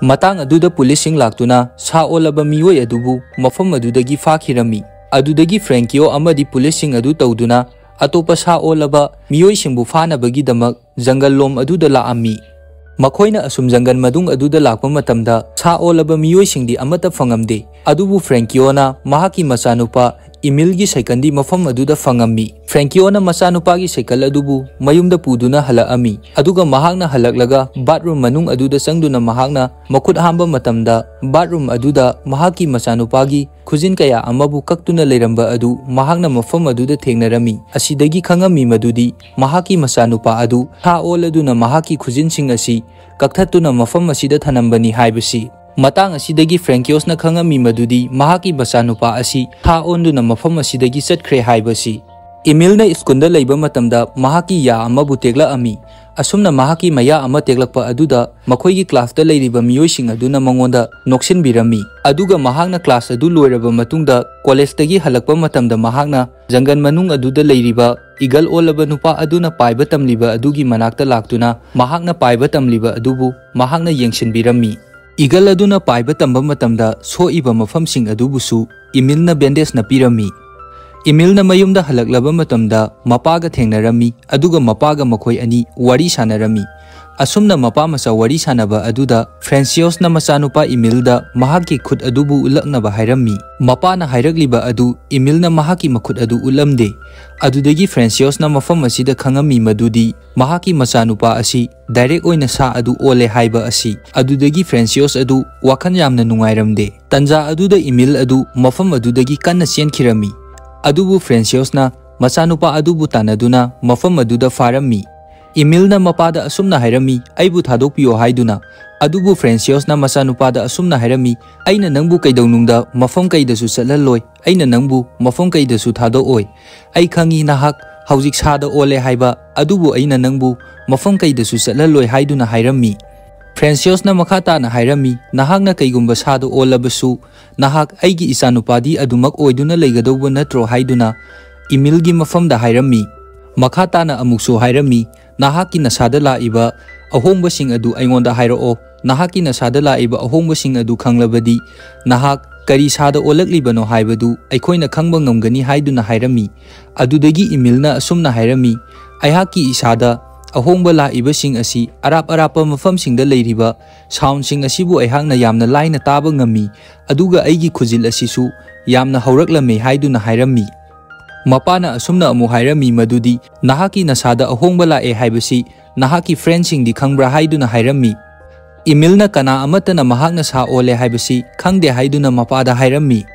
ꯃꯇꯥꯡ ꯑꯗꯨꯗ ꯄꯨꯂꯤꯁꯁꯤꯡ ꯂꯥꯛꯇꯨꯅ ꯁꯥ ꯑꯣꯜꯂꯕ ꯃꯤꯑꯣꯏ ꯑꯗꯨꯕꯨ ꯃꯐꯝ ꯑꯗꯨꯗꯒꯤ ꯐꯥꯈꯤꯔꯝꯃꯤ꯫ ꯑꯗꯨꯗꯒꯤ ꯐ꯭ꯔꯦꯡꯀꯤꯌꯣ ꯑꯃꯗꯤ ꯄꯨꯂꯤꯁꯁꯤꯡ ꯑꯗꯨ ꯇꯧꯗꯨꯅ ꯑꯇꯣꯞꯄ ꯁꯥ ꯑꯣꯜꯂꯕ ꯃꯤꯑꯣꯏꯁꯤꯡꯕꯨ ꯐꯥꯅꯕꯒꯤꯗꯃꯛ ꯖꯪꯒꯜ ꯂꯣꯝ ꯑꯗꯨꯗ ꯂꯥꯛꯑꯝꯃꯤ꯫ ꯃꯈꯣꯏꯅ ꯑꯁꯨꯝ ꯖꯪꯒꯜ ꯃꯅꯨꯡ ꯑꯗꯨꯗ ꯂꯥꯛꯄ ꯃꯇꯝꯗ ꯁꯥ ꯑꯣꯜꯂꯕ ꯃꯤꯑꯣꯏꯁꯤꯡꯗꯤ ꯑꯃꯠꯇ ꯐꯪꯉꯝꯗꯦ꯫ ꯑꯗꯨꯕꯨ ꯐ꯭ꯔꯦꯡꯀꯤꯌꯣꯅ ꯃꯍꯥꯛꯀꯤ ꯃꯆꯥꯅꯨꯄꯥ ꯏꯃꯤꯜꯒꯤ ꯁꯥꯏꯀꯜꯗꯤ ꯃꯐꯝ ꯑꯗꯨꯗ ꯐꯪꯉꯝꯃꯤ꯫ ꯐ꯭ꯔꯦꯡꯀꯤꯌꯣꯅ ꯃꯆꯥꯅꯨꯄꯥꯒꯤ ꯁꯥꯏꯀꯜ ꯑꯗꯨꯕꯨ ꯃꯌꯨꯝꯗ ꯄꯨꯗꯨꯅ ꯍꯜꯂꯛꯑꯝꯃꯤ꯫ ꯑꯗꯨꯒ ꯃꯍꯥꯛꯅ ꯍꯜꯂꯛꯂꯒ ꯕꯥꯠꯔꯨꯝ ꯃꯅꯨꯡ ꯑꯗꯨꯗ ꯆꯪꯗꯨꯅ ꯃꯍꯥꯛꯅ ꯃꯈꯨꯠ ꯍꯥꯝꯕ ꯃꯇꯝꯗ ꯕꯥꯠꯔꯨꯝ ꯑꯗꯨꯗ ꯃꯍꯥꯛꯀꯤ ꯃꯆꯥꯅꯨꯄꯥꯒꯤ ꯈꯨꯖꯤꯟ ꯀꯌꯥ ꯑꯃꯕꯨ ꯀꯛꯇꯨꯅ ꯂꯩꯔꯝꯕ ꯑꯗꯨ ꯃꯍꯥꯛꯅ ꯃꯐꯝ ꯑꯗꯨꯗ ꯊꯦꯡꯅꯔꯝꯃꯤ꯫ ꯑꯁꯤꯗꯒꯤ ꯈꯪꯉꯝꯃꯤ ꯃꯗꯨꯗꯤ ꯃꯍꯥꯛꯀꯤ ꯃꯆꯥꯅꯨꯄꯥ ꯑꯗꯨ ꯁꯥ ꯑꯣꯜꯂꯗꯨꯅ ꯃꯍꯥꯛꯀꯤ ꯈꯨꯖꯤꯟꯁꯤꯡ ꯑꯁꯤ ꯀꯛꯊꯠꯇꯨꯅ ꯃꯐꯝ ꯑꯁꯤꯗ ꯊꯅꯝꯕꯅꯤ ꯍꯥꯏꯕꯁꯤ꯫ ꯃꯇꯥꯡ ꯑꯁꯤꯗꯒꯤ ꯐ꯭ꯔꯦꯡꯀꯤꯌꯣꯁꯅ ꯈꯪꯉꯝꯃꯤ ꯃꯗꯨꯗꯤ ꯃꯍꯥꯛꯀꯤ ꯃꯆꯥꯅꯨꯄꯥ ꯑꯁꯤ ꯁꯥ ꯑꯣꯟꯗꯨꯅ ꯃꯐꯝ ꯑꯁꯤꯗꯒꯤ ꯆꯠꯈ꯭ꯔꯦ ꯍꯥꯏꯕꯁꯤ꯫ ꯏꯃꯤꯜꯅ ꯁ꯭ꯀꯨꯜꯗ ꯂꯩꯕ ꯃꯇꯝꯗ ꯃꯍꯥꯛꯀꯤ ꯌꯥ ꯑꯃꯕꯨ ꯇꯦꯛꯂꯛꯑꯝꯃꯤ꯫ ꯑꯁꯨꯝꯅ ꯃꯍꯥꯛꯀꯤ ꯃꯌꯥ ꯑꯃ ꯇꯦꯛꯂꯛꯄ ꯑꯗꯨꯗ ꯃꯈꯣꯏꯒꯤ ꯀ꯭ꯂꯥꯁꯇ ꯂꯩꯔꯤꯕ ꯃꯤꯑꯣꯏꯁꯤꯡ ꯑꯗꯨꯅ ꯃꯉꯣꯟꯗ ꯅꯣꯛꯁꯤꯟꯕꯤꯔꯝꯃꯤ꯫ ꯑꯗꯨꯒ ꯃꯍꯥꯛꯅ ꯀ꯭ꯂꯥꯁ ꯑꯗꯨ ꯂꯣꯏꯔꯕ ꯃꯇꯨꯡꯗ ꯀꯣꯂꯦꯖꯇꯒꯤ ꯍꯜꯂꯛꯄ ꯃꯇꯝꯗ ꯃꯍꯥꯛꯅ ꯖꯪꯒꯜ ꯃꯅꯨꯡ ꯑꯗꯨꯗ ꯂꯩꯔꯤꯕ ꯏꯒꯜ ꯑꯣꯜꯂꯕ ꯅꯨꯄꯥ ꯑꯗꯨꯅ ꯄꯥꯏꯕ ꯇꯝꯂꯤꯕ ꯑꯗꯨꯒꯤ ꯃꯅꯥꯛꯇ ꯂꯥꯛꯇꯨꯅ ꯃꯍꯥꯛꯅ ꯄꯥꯏꯕ ꯇꯝꯂꯤꯕ ꯑꯗꯨꯕꯨ ꯃꯍꯥꯛꯅ ꯌꯦꯡꯁꯤꯟꯕꯤꯔꯝꯃꯤ꯫ ꯏꯒꯜ ꯑꯗꯨꯅ ꯄꯥꯏꯕ ꯇꯝꯕ ꯃꯇꯝꯗ ꯁꯣꯛꯏꯕ ꯃꯐꯝꯁꯤꯡ ꯑꯗꯨꯕꯨꯁꯨ ꯏꯃꯤꯜꯅ ꯕꯦꯟꯗꯦꯖꯅ ꯄꯤꯔꯝꯃꯤ꯫ ꯏꯃꯤꯜꯅ ꯃꯌꯨꯝꯗ ꯍꯜꯂꯛꯂꯕ ꯃꯇꯝꯗ ꯃꯄꯥꯒ ꯊꯦꯡꯅꯔꯝꯃꯤ, ꯑꯗꯨꯒ ꯃꯄꯥꯒ ꯃꯈꯣꯏ ꯑꯅꯤ ꯋꯥꯔꯤ ꯁꯥꯟꯅꯔꯝꯃꯤ꯫ ꯑꯁꯨꯝꯅ ꯃꯄꯥ ꯃꯆꯥ ꯋꯥꯔꯤ ꯁꯥꯟꯅꯕ ꯑꯗꯨꯗ ꯐ꯭ꯔꯦꯟꯁꯤꯌꯣꯁꯅ ꯃꯆꯥꯅꯨꯄꯥ ꯏꯃꯤꯜꯗ ꯃꯍꯥꯛꯀꯤ ꯈꯨꯠ ꯑꯗꯨꯕꯨ ꯎꯠꯂꯛꯅꯕ ꯍꯥꯏꯔꯝꯃꯤ꯫ ꯃꯄꯥꯅ ꯍꯥꯏꯔꯛꯂꯤꯕ ꯑꯗꯨ ꯏꯃꯤꯜꯅ ꯃꯍꯥꯛꯀꯤ ꯃꯈꯨꯠ ꯑꯗꯨ ꯎꯠꯂꯝꯗꯦ꯫ ꯑꯗꯨꯗꯒꯤ ꯐ꯭ꯔꯦꯟꯁꯤꯌꯣꯁꯅ ꯃꯐꯝ ꯑꯁꯤꯗ ꯈꯪꯉꯝꯃꯤ ꯃꯗꯨꯗꯤ ꯃꯍꯥꯛꯀꯤ ꯃꯆꯥꯅꯨꯄꯥ ꯑꯁꯤ ꯗꯥꯏꯔꯦꯛ ꯑꯣꯏꯅ ꯁꯥ ꯑꯗꯨ ꯑꯣꯜꯂꯦ ꯍꯥꯏꯕ ꯑꯁꯤ꯫ ꯑꯗꯨꯗꯒꯤ ꯐ꯭ꯔꯦꯟꯁꯤꯌꯣꯁ ꯑꯗꯨ ꯋꯥꯈꯜ ꯌꯥꯝꯅ ꯅꯨꯡꯉꯥꯏꯔꯝꯗꯦ꯫ ꯇꯟꯖꯥ ꯑꯗꯨꯗ ꯏꯃꯤꯜ ꯑꯗꯨ ꯃꯐꯝ ꯑꯗꯨꯗꯒꯤ ꯀꯟꯅ ꯆꯦꯟꯈꯤꯔꯝꯃꯤ꯫ ꯑꯗꯨꯕꯨ ꯐ꯭ꯔꯦꯟꯁꯤꯌꯣꯁꯅ ꯃꯆꯥꯅꯨꯄꯥ ꯑꯗꯨꯕꯨ ꯇꯥꯟꯅꯗꯨꯅ ꯃꯐꯝ ꯑꯗꯨꯗ ꯐꯥꯔꯝꯃꯤ꯫ ꯏꯃꯤꯜꯅ ꯃꯄꯥꯗ ꯑꯁꯨꯝꯅ ꯍꯥꯏꯔꯝꯃꯤ, "ꯑꯩꯕꯨ ꯊꯥꯗꯣꯛꯄꯤꯌꯣ" ꯍꯥꯏꯗꯨꯅ꯫ ꯑꯗꯨꯕꯨ ꯐ꯭ꯔꯦꯟꯁꯤꯌꯣꯁꯅ ꯃꯆꯥꯅꯨꯄꯥꯗ ꯑꯁꯨꯝꯅ ꯍꯥꯏꯔꯝꯃꯤ, "ꯑꯩꯅ ꯅꯪꯕꯨ ꯀꯩꯗꯧꯅꯨꯡꯗ ꯃꯐꯝ ꯀꯩꯗꯁꯨ ꯆꯠꯍꯜꯂꯣꯏ꯫ ꯑꯩꯅ ꯅꯪꯕꯨ ꯃꯐꯝ ꯀꯩꯗꯁꯨ ꯊꯥꯗꯣꯛꯑꯣꯏ꯫ ꯑꯩ ꯈꯪꯏ ꯅꯍꯥꯛ ꯍꯧꯖꯤꯛ ꯁꯥꯗ ꯑꯣꯜꯂꯦ ꯍꯥꯏꯕ, ꯑꯗꯨꯕꯨ ꯑꯩꯅ ꯅꯪꯕꯨ ꯃꯐꯝ ꯀꯩꯗꯁꯨ ꯆꯠꯍꯜꯂꯣꯏ" ꯍꯥꯏꯗꯨꯅ ꯍꯥꯏꯔꯝꯃꯤ꯫ ꯐ꯭ꯔꯦꯟꯁꯤꯌꯣꯁꯅ ꯃꯈꯥ ꯇꯥꯅ ꯍꯥꯏꯔꯝꯃꯤ, "ꯅꯍꯥꯛꯅ ꯀꯩꯒꯨꯝꯕ ꯁꯥꯗ ꯑꯣꯜꯂꯕꯁꯨ, ꯅꯍꯥꯛ ꯑꯩꯒꯤ ꯏꯆꯥꯅꯨꯄꯥꯗꯤ ꯑꯗꯨꯃꯛ ꯑꯣꯏꯗꯨꯅ ꯂꯩꯒꯗꯧꯕ ꯅꯠꯇ꯭ꯔꯣ?" ꯍꯥꯏꯗꯨꯅ ꯏꯃꯤꯜꯒꯤ ꯃꯐꯝꯗ ꯍꯥꯏꯔꯝꯃꯤ꯫ ꯃꯈꯥ ꯇꯥꯅ ꯑꯃꯨꯛꯁꯨ ꯍꯥꯏꯔꯝꯃꯤ, "ꯅꯍꯥꯛꯀꯤ ꯅꯁꯥꯗ ꯂꯥꯛꯏꯕ ꯑꯍꯣꯡꯕꯁꯤꯡ ꯑꯗꯨ ꯑꯩꯉꯣꯟꯗ ꯍꯥꯏꯔꯛꯑꯣ꯫ ꯅꯍꯥꯛꯀꯤ ꯅꯁꯥꯗ ꯂꯥꯛꯏꯕ ꯑꯍꯣꯡꯕꯁꯤꯡ ꯑꯗꯨ ꯈꯪꯂꯕꯗꯤ, ꯅꯍꯥꯛ ꯀꯔꯤ ꯁꯥꯗ ꯑꯣꯜꯂꯛꯂꯤꯕꯅꯣ ꯍꯥꯏꯕꯗꯨ ꯑꯩꯈꯣꯏꯅ ꯈꯪꯕ ꯉꯝꯒꯅꯤ" ꯍꯥꯏꯗꯨꯅ ꯍꯥꯏꯔꯝꯃꯤ꯫ ꯑꯗꯨꯗꯒꯤ ꯏꯃꯤꯜꯅ ꯑꯁꯨꯝꯅ ꯍꯥꯏꯔꯝꯃꯤ, "ꯑꯩꯍꯥꯛꯀꯤ ꯏꯁꯥꯗ ꯑꯍꯣꯡꯕ ꯂꯥꯛꯏꯕꯁꯤꯡ ꯑꯁꯤ ꯑꯔꯥꯞ ꯑꯔꯥꯞꯄ ꯃꯐꯝꯁꯤꯡꯗ ꯂꯩꯔꯤꯕ ꯁꯥꯎꯟꯁꯤꯡ ꯑꯁꯤꯕꯨ ꯑꯩꯍꯥꯛꯅ ꯌꯥꯝꯅ ꯂꯥꯏꯅ ꯇꯥꯕ ꯉꯝꯃꯤ, ꯑꯗꯨꯒ ꯑꯩꯒꯤ ꯈꯨꯖꯤꯜ ꯑꯁꯤꯁꯨ ꯌꯥꯝꯅ ꯍꯧꯔꯛꯂꯝꯃꯤ" ꯍꯥꯏꯗꯨꯅ ꯍꯥꯏꯔꯝꯃꯤ꯫ ꯃꯄꯥꯅ ꯑꯁꯨꯝꯅ ꯑꯃꯨꯛ ꯍꯥꯏꯔꯝꯃꯤ ꯃꯗꯨꯗꯤ, "ꯅꯍꯥꯛꯀꯤ ꯅꯁꯥꯗ ꯑꯍꯣꯡꯕ ꯂꯥꯛꯑꯦ ꯍꯥꯏꯕꯁꯤ ꯅꯍꯥꯛꯀꯤ ꯐ꯭ꯔꯦꯟꯁꯤꯡꯗꯤ ꯈꯪꯕ꯭ꯔꯥ?" ꯍꯥꯏꯗꯨꯅ ꯍꯥꯏꯔꯝꯃꯤ꯫ ꯏꯃꯤꯜꯅ ꯀꯅꯥ ꯑꯃꯠꯇꯅ ꯃꯍꯥꯛꯅ ꯁꯥ ꯑꯣꯜꯂꯦ ꯍꯥꯏꯕꯁꯤ ꯈꯪꯗꯦ ꯍꯥꯏꯗꯨꯅ ꯃꯄꯥꯗ ꯍꯥꯏꯔꯝꯃꯤ꯫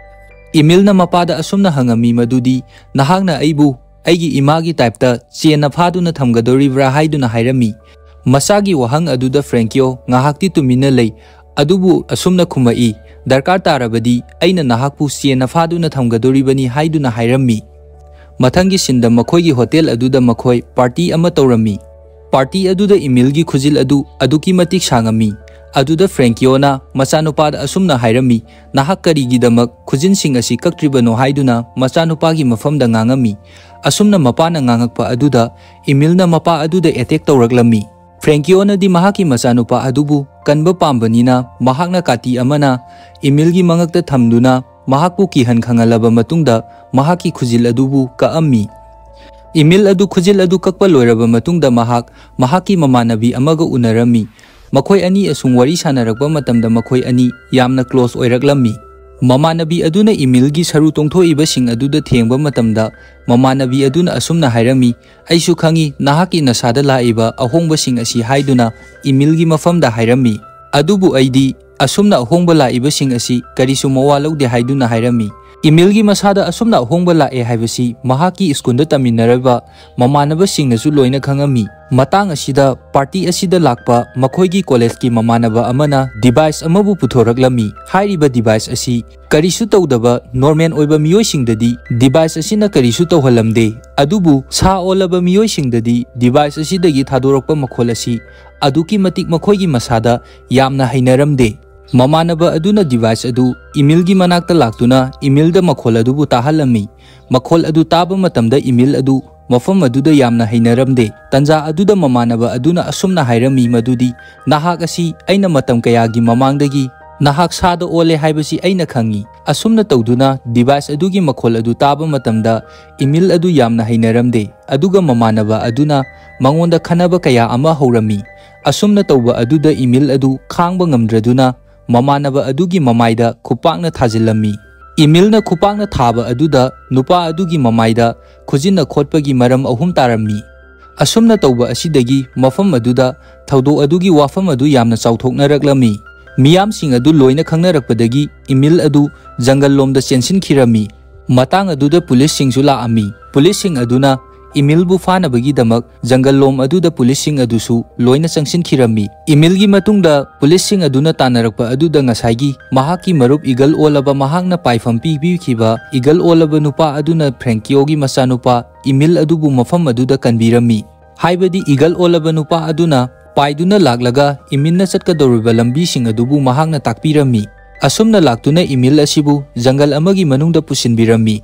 ꯏꯃꯤꯜꯅ ꯃꯄꯥꯗ ꯑꯁꯨꯝꯅ ꯍꯪꯉꯝꯃꯤ ꯃꯗꯨꯗꯤ, "ꯅꯍꯥꯛꯅ ꯑꯩꯕꯨ ꯑꯩꯒꯤ ꯏꯃꯥꯒꯤ ꯇꯥꯏꯞꯇ ꯆꯦꯟꯅ ꯐꯥꯗꯨꯅ ꯊꯝꯒꯗꯧꯔꯤꯕ꯭ꯔꯥ?" ꯍꯥꯏꯗꯨꯅ ꯍꯥꯏꯔꯝꯃꯤ꯫ ꯃꯆꯥꯒꯤ ꯋꯥꯍꯪ ꯑꯗꯨꯗ ꯐ꯭ꯔꯦꯡꯀꯤꯌꯣ ꯉꯥꯏꯍꯥꯛꯇꯤ ꯇꯨꯃꯤꯟꯅ ꯂꯩ, ꯑꯗꯨꯕꯨ ꯑꯁꯨꯝꯅ ꯈꯨꯝꯃꯛꯏ, "ꯗꯔꯀꯥꯔ ꯇꯥꯔꯕꯗꯤ ꯑꯩꯅ ꯅꯍꯥꯛꯄꯨ ꯆꯦꯟꯅ ꯐꯥꯗꯨꯅ ꯊꯝꯒꯗꯧꯔꯤꯕꯅꯤ" ꯍꯥꯏꯗꯨꯅ ꯍꯥꯏꯔꯝꯃꯤ꯫ ꯃꯊꯪꯒꯤ ꯁꯤꯟꯗ ꯃꯈꯣꯏꯒꯤ ꯍꯣꯇꯦꯜ ꯑꯗꯨꯗ ꯃꯈꯣꯏ ꯄꯥꯔꯇꯤ ꯑꯃ ꯇꯧꯔꯝꯃꯤ꯫ ꯄꯥꯔꯇꯤ ꯑꯗꯨꯗ ꯏꯃꯤꯜꯒꯤ ꯈꯨꯖꯤꯜ ꯑꯗꯨ ꯑꯗꯨꯛꯀꯤ ꯃꯇꯤꯛ ꯁꯥꯡꯉꯝꯃꯤ꯫ ꯑꯗꯨꯗ ꯐ꯭ꯔꯦꯡꯀꯤꯌꯣꯅ ꯃꯆꯥꯅꯨꯄꯥꯗ ꯑꯁꯨꯝꯅ ꯍꯥꯏꯔꯝꯃꯤ, "ꯅꯍꯥꯛ ꯀꯔꯤꯒꯤꯗꯃꯛ ꯈꯨꯖꯤꯟꯁꯤꯡ ꯑꯁꯤ ꯀꯛꯇ꯭ꯔꯤꯕꯅꯣ?" ꯍꯥꯏꯗꯨꯅ ꯃꯆꯥꯅꯨꯄꯥꯒꯤ ꯃꯐꯝꯗ ꯉꯥꯡꯉꯝꯃꯤ꯫ ꯑꯁꯨꯝꯅ ꯃꯄꯥꯅ ꯉꯥꯡꯉꯛꯄ ꯑꯗꯨꯗ ꯏꯃꯤꯜꯅ ꯃꯄꯥ ꯑꯗꯨꯗ ꯑꯦꯇꯦꯛ ꯇꯧꯔꯛꯂꯝꯃꯤ꯫ ꯐ꯭ꯔꯦꯡꯀꯤꯌꯣꯅꯗꯤ ꯃꯍꯥꯛꯀꯤ ꯃꯆꯥꯅꯨꯄꯥ ꯑꯗꯨꯕꯨ ꯀꯟꯕ ꯄꯥꯝꯕꯅꯤꯅ ꯃꯍꯥꯛꯅ ꯀꯥꯇꯤ ꯑꯃꯅ ꯏꯃꯤꯜꯒꯤ ꯃꯉꯛꯇ ꯊꯝꯗꯨꯅ ꯃꯍꯥꯛꯄꯨ ꯀꯤꯍꯟ ꯈꯪꯍꯜꯂꯕ ꯃꯇꯨꯡꯗ ꯃꯍꯥꯛꯀꯤ ꯈꯨꯖꯤꯜ ꯑꯗꯨꯕꯨ ꯀꯛꯑꯝꯃꯤ꯫ ꯏꯃꯤꯜ ꯑꯗꯨ ꯈꯨꯖꯤꯜ ꯑꯗꯨ ꯀꯛꯄ ꯂꯣꯏꯔꯕ ꯃꯇꯨꯡꯗ ꯃꯍꯥꯛ ꯃꯍꯥꯛꯀꯤ ꯃꯃꯥꯟꯅꯕꯤ ꯑꯃꯒ ꯎꯅꯔꯝꯃꯤ꯫ ꯃꯈꯣꯏ ꯑꯅꯤ ꯑꯁꯨꯝ ꯋꯥꯔꯤ ꯁꯥꯟꯅꯔꯛꯄ ꯃꯇꯝꯗ ꯃꯈꯣꯏ ꯑꯅꯤ ꯌꯥꯝꯅ ꯀ꯭ꯂꯣꯁ ꯑꯣꯏꯔꯛꯂꯝꯃꯤ꯫ ꯃꯃꯥꯟꯅꯕꯤ ꯑꯗꯨꯅ ꯏꯃꯤꯜꯒꯤ ꯁꯔꯨ ꯇꯣꯡꯊꯣꯛꯏꯕꯁꯤꯡ ꯑꯗꯨꯗ ꯊꯦꯡꯕ ꯃꯇꯝꯗ ꯃꯃꯥꯟꯅꯕꯤ ꯑꯗꯨꯅ ꯑꯁꯨꯝꯅ ꯍꯥꯏꯔꯝꯃꯤ, "ꯑꯩꯁꯨ ꯈꯪꯏ ꯅꯍꯥꯛꯀꯤ ꯅꯁꯥꯗ ꯂꯥꯛꯏꯕ ꯑꯍꯣꯡꯕꯁꯤꯡ ꯑꯁꯤ" ꯍꯥꯏꯗꯨꯅ ꯏꯃꯤꯜꯒꯤ ꯃꯐꯝꯗ ꯍꯥꯏꯔꯝꯃꯤ꯫ "ꯑꯗꯨꯕꯨ ꯑꯩꯗꯤ ꯑꯁꯨꯝꯅ ꯑꯍꯣꯡꯕ ꯂꯥꯛꯏꯕꯁꯤꯡ ꯑꯁꯤ ꯀꯔꯤꯁꯨ ꯃꯋꯥ ꯂꯧꯗꯦ" ꯍꯥꯏꯗꯨꯅ ꯍꯥꯏꯔꯝꯃꯤ꯫ ꯏꯃꯤꯜꯒꯤ ꯃꯁꯥꯗ ꯑꯁꯨꯝꯅ ꯑꯍꯣꯡꯕ ꯂꯥꯛꯑꯦ ꯍꯥꯏꯕꯁꯤ ꯃꯍꯥꯛꯀꯤ ꯁ꯭ꯀꯨꯜꯗ ꯇꯝꯃꯤꯟꯅꯔꯤꯕ ꯃꯃꯥꯟꯅꯕꯁꯤꯡꯅꯁꯨ ꯂꯣꯏꯅ ꯈꯪꯉꯝꯃꯤ꯫ ꯃꯇꯥꯡ ꯑꯁꯤꯗ ꯄꯥꯔꯇꯤ ꯑꯁꯤꯗ ꯂꯥꯛꯄ ꯃꯈꯣꯏꯒꯤ ꯀꯣꯂꯦꯖꯀꯤ ꯃꯃꯥꯟꯅꯕ ꯑꯃꯅ ꯗꯤꯚꯥꯏꯁ ꯑꯃꯕꯨ ꯄꯨꯊꯣꯔꯛꯂꯝꯃꯤ꯫ ꯍꯥꯏꯔꯤꯕ ꯗꯤꯚꯥꯏꯁ ꯑꯁꯤ ꯀꯔꯤꯁꯨ ꯇꯧꯗꯕ ꯅꯣꯔꯃꯦꯜ ꯑꯣꯏꯕ ꯃꯤꯑꯣꯏꯁꯤꯡꯗꯗꯤ ꯗꯤꯚꯥꯏꯁ ꯑꯁꯤꯅ ꯀꯔꯤꯁꯨ ꯇꯧꯍꯜꯂꯝꯗꯦ, ꯑꯗꯨꯕꯨ ꯁꯥ ꯑꯣꯜꯂꯕ ꯃꯤꯑꯣꯏꯁꯤꯡꯗꯗꯤ ꯗꯤꯚꯥꯏꯁ ꯑꯁꯤꯗꯒꯤ ꯊꯥꯗꯣꯔꯛꯄ ꯃꯈꯣꯜ ꯑꯁꯤ ꯑꯗꯨꯛꯀꯤ ꯃꯇꯤꯛ ꯃꯈꯣꯏꯒꯤ ꯃꯁꯥꯗ ꯌꯥꯝꯅ ꯍꯩꯅꯔꯝꯗꯦ꯫ ꯃꯃꯥꯟꯅꯕ ꯑꯗꯨꯅ ꯗꯤꯚꯥꯏꯁ ꯑꯗꯨ ꯏꯃꯤꯜꯒꯤ ꯃꯅꯥꯛꯇ ꯂꯥꯛꯇꯨꯅ ꯏꯃꯤꯜꯗ ꯃꯈꯣꯜ ꯑꯗꯨꯕꯨ ꯇꯥꯍꯜꯂꯝꯃꯤ꯫ ꯃꯈꯣꯜ ꯑꯗꯨ ꯇꯥꯕ ꯃꯇꯝꯗ ꯏꯃꯤꯜ ꯑꯗꯨ ꯃꯐꯝ ꯑꯗꯨꯗ ꯌꯥꯝꯅ ꯍꯩꯅꯔꯝꯗꯦ꯫ ꯇꯟꯖꯥ ꯑꯗꯨꯗ ꯃꯃꯥꯟꯅꯕ ꯑꯗꯨꯅ ꯑꯁꯨꯝꯅ ꯍꯥꯏꯔꯝꯃꯤ ꯃꯗꯨꯗꯤ, "ꯅꯍꯥꯛ ꯑꯁꯤ ꯑꯩꯅ ꯃꯇꯝ ꯀꯌꯥꯒꯤ ꯃꯃꯥꯡꯗꯒꯤ ꯅꯍꯥꯛ ꯁꯥꯗ ꯑꯣꯜꯂꯦ ꯍꯥꯏꯕꯁꯤ ꯑꯩꯅ ꯈꯪꯏ"꯫ ꯑꯁꯨꯝꯅ ꯇꯧꯗꯨꯅ ꯗꯤꯚꯥꯏꯁ ꯑꯗꯨꯒꯤ ꯃꯈꯣꯜ ꯑꯗꯨ ꯇꯥꯕ ꯃꯇꯝꯗ ꯏꯃꯤꯜ ꯑꯗꯨ ꯌꯥꯝꯅ ꯍꯩꯅꯔꯝꯗꯦ, ꯑꯗꯨꯒ ꯃꯃꯥꯟꯅꯕ ꯑꯗꯨꯅ ꯃꯉꯣꯟꯗ ꯈꯟꯅꯕ ꯀꯌꯥ ꯑꯃ ꯍꯧꯔꯝꯃꯤ꯫ ꯑꯁꯨꯝꯅ ꯇꯧꯕ ꯑꯗꯨꯗ ꯏꯃꯤꯜ ꯑꯗꯨ ꯈꯥꯡꯕ ꯉꯝꯗ꯭ꯔꯗꯨꯅ ꯃꯃꯥꯟꯅꯕ ꯑꯗꯨꯒꯤ ꯃꯃꯥꯏꯗ ꯈꯨꯄꯥꯛꯅ ꯊꯥꯖꯤꯜꯂꯝꯃꯤ꯫ ꯏꯃꯤꯜꯅ ꯈꯨꯄꯥꯛꯅ ꯊꯥꯕ ꯑꯗꯨꯗ ꯅꯨꯄꯥ ꯑꯗꯨꯒꯤ ꯃꯃꯥꯏꯗ ꯈꯨꯖꯤꯟꯅ ꯈꯣꯠꯄꯒꯤ ꯃꯔꯝ ꯑꯍꯨꯝ ꯇꯥꯔꯝꯃꯤ꯫ ꯑꯁꯨꯝꯅ ꯇꯧꯕ ꯑꯁꯤꯗꯒꯤ ꯃꯐꯝ ꯑꯗꯨꯗ ꯊꯧꯗꯣꯛ ꯑꯗꯨꯒꯤ ꯋꯥꯐꯝ ꯑꯗꯨ ꯌꯥꯝꯅ ꯆꯥꯎꯊꯣꯛꯅꯔꯛꯂꯝꯃꯤ꯫ ꯃꯤꯌꯥꯝꯁꯤꯡ ꯑꯗꯨ ꯂꯣꯏꯅ ꯈꯪꯅꯔꯛꯄꯗꯒꯤ ꯏꯃꯤꯜ ꯑꯗꯨ ꯖꯪꯒꯜ ꯂꯣꯝꯗ ꯆꯦꯟꯁꯤꯟꯈꯤꯔꯝꯃꯤ꯫ ꯃꯇꯥꯡ ꯑꯗꯨꯗ ꯄꯨꯂꯤꯁꯁꯤꯡꯁꯨ ꯂꯥꯛꯑꯝꯃꯤ꯫ ꯄꯨꯂꯤꯁꯁꯤꯡ ꯑꯗꯨꯅ ꯏꯃꯤꯜꯕꯨ ꯐꯥꯅꯕꯒꯤꯗꯃꯛ ꯖꯪꯒꯜ ꯂꯣꯝ ꯑꯗꯨꯗ ꯄꯨꯂꯤꯁꯁꯤꯡ ꯑꯗꯨꯁꯨ ꯂꯣꯏꯅ ꯆꯪꯁꯤꯟꯈꯤꯔꯝꯃꯤ꯫ ꯏꯃꯤꯜꯒꯤ ꯃꯇꯨꯡꯗ ꯄꯨꯂꯤꯁꯁꯤꯡ ꯑꯗꯨꯅ ꯇꯥꯟꯅꯔꯛꯄ ꯑꯗꯨꯗ ꯉꯁꯥꯏꯒꯤ ꯃꯍꯥꯛꯀꯤ ꯃꯔꯨꯞ ꯏꯒꯜ ꯑꯣꯜꯂꯕ ꯃꯍꯥꯛꯅ ꯄꯥꯏꯐꯝ ꯄꯤꯕꯤꯈꯤꯕ ꯏꯒꯜ ꯑꯣꯜꯂꯕ ꯅꯨꯄꯥ ꯑꯗꯨꯅ ꯐ꯭ꯔꯦꯡꯀꯤꯌꯣꯒꯤ ꯃꯆꯥꯅꯨꯄꯥ ꯏꯃꯤꯜ ꯑꯗꯨꯕꯨ ꯃꯐꯝ ꯑꯗꯨꯗ ꯀꯟꯕꯤꯔꯝꯃꯤ꯫ ꯍꯥꯏꯕꯗꯤ ꯏꯒꯜ ꯑꯣꯜꯂꯕ ꯅꯨꯄꯥ ꯑꯗꯨꯅ ꯄꯥꯏꯗꯨꯅ ꯂꯥꯛꯂꯒ ꯏꯃꯤꯜꯅ ꯆꯠꯀꯗꯧꯔꯤꯕ ꯂꯝꯕꯤꯁꯤꯡ ꯑꯗꯨꯕꯨ ꯃꯍꯥꯛꯅ ꯇꯥꯛꯄꯤꯔꯝꯃꯤ꯫ ꯑꯁꯨꯝꯅ ꯂꯥꯛꯇꯨꯅ ꯏꯃꯤꯜ ꯑꯁꯤꯕꯨ ꯖꯪꯒꯜ ꯑꯃꯒꯤ ꯃꯅꯨꯡꯗ ꯄꯨꯁꯤꯟꯕꯤꯔꯝꯃꯤ꯫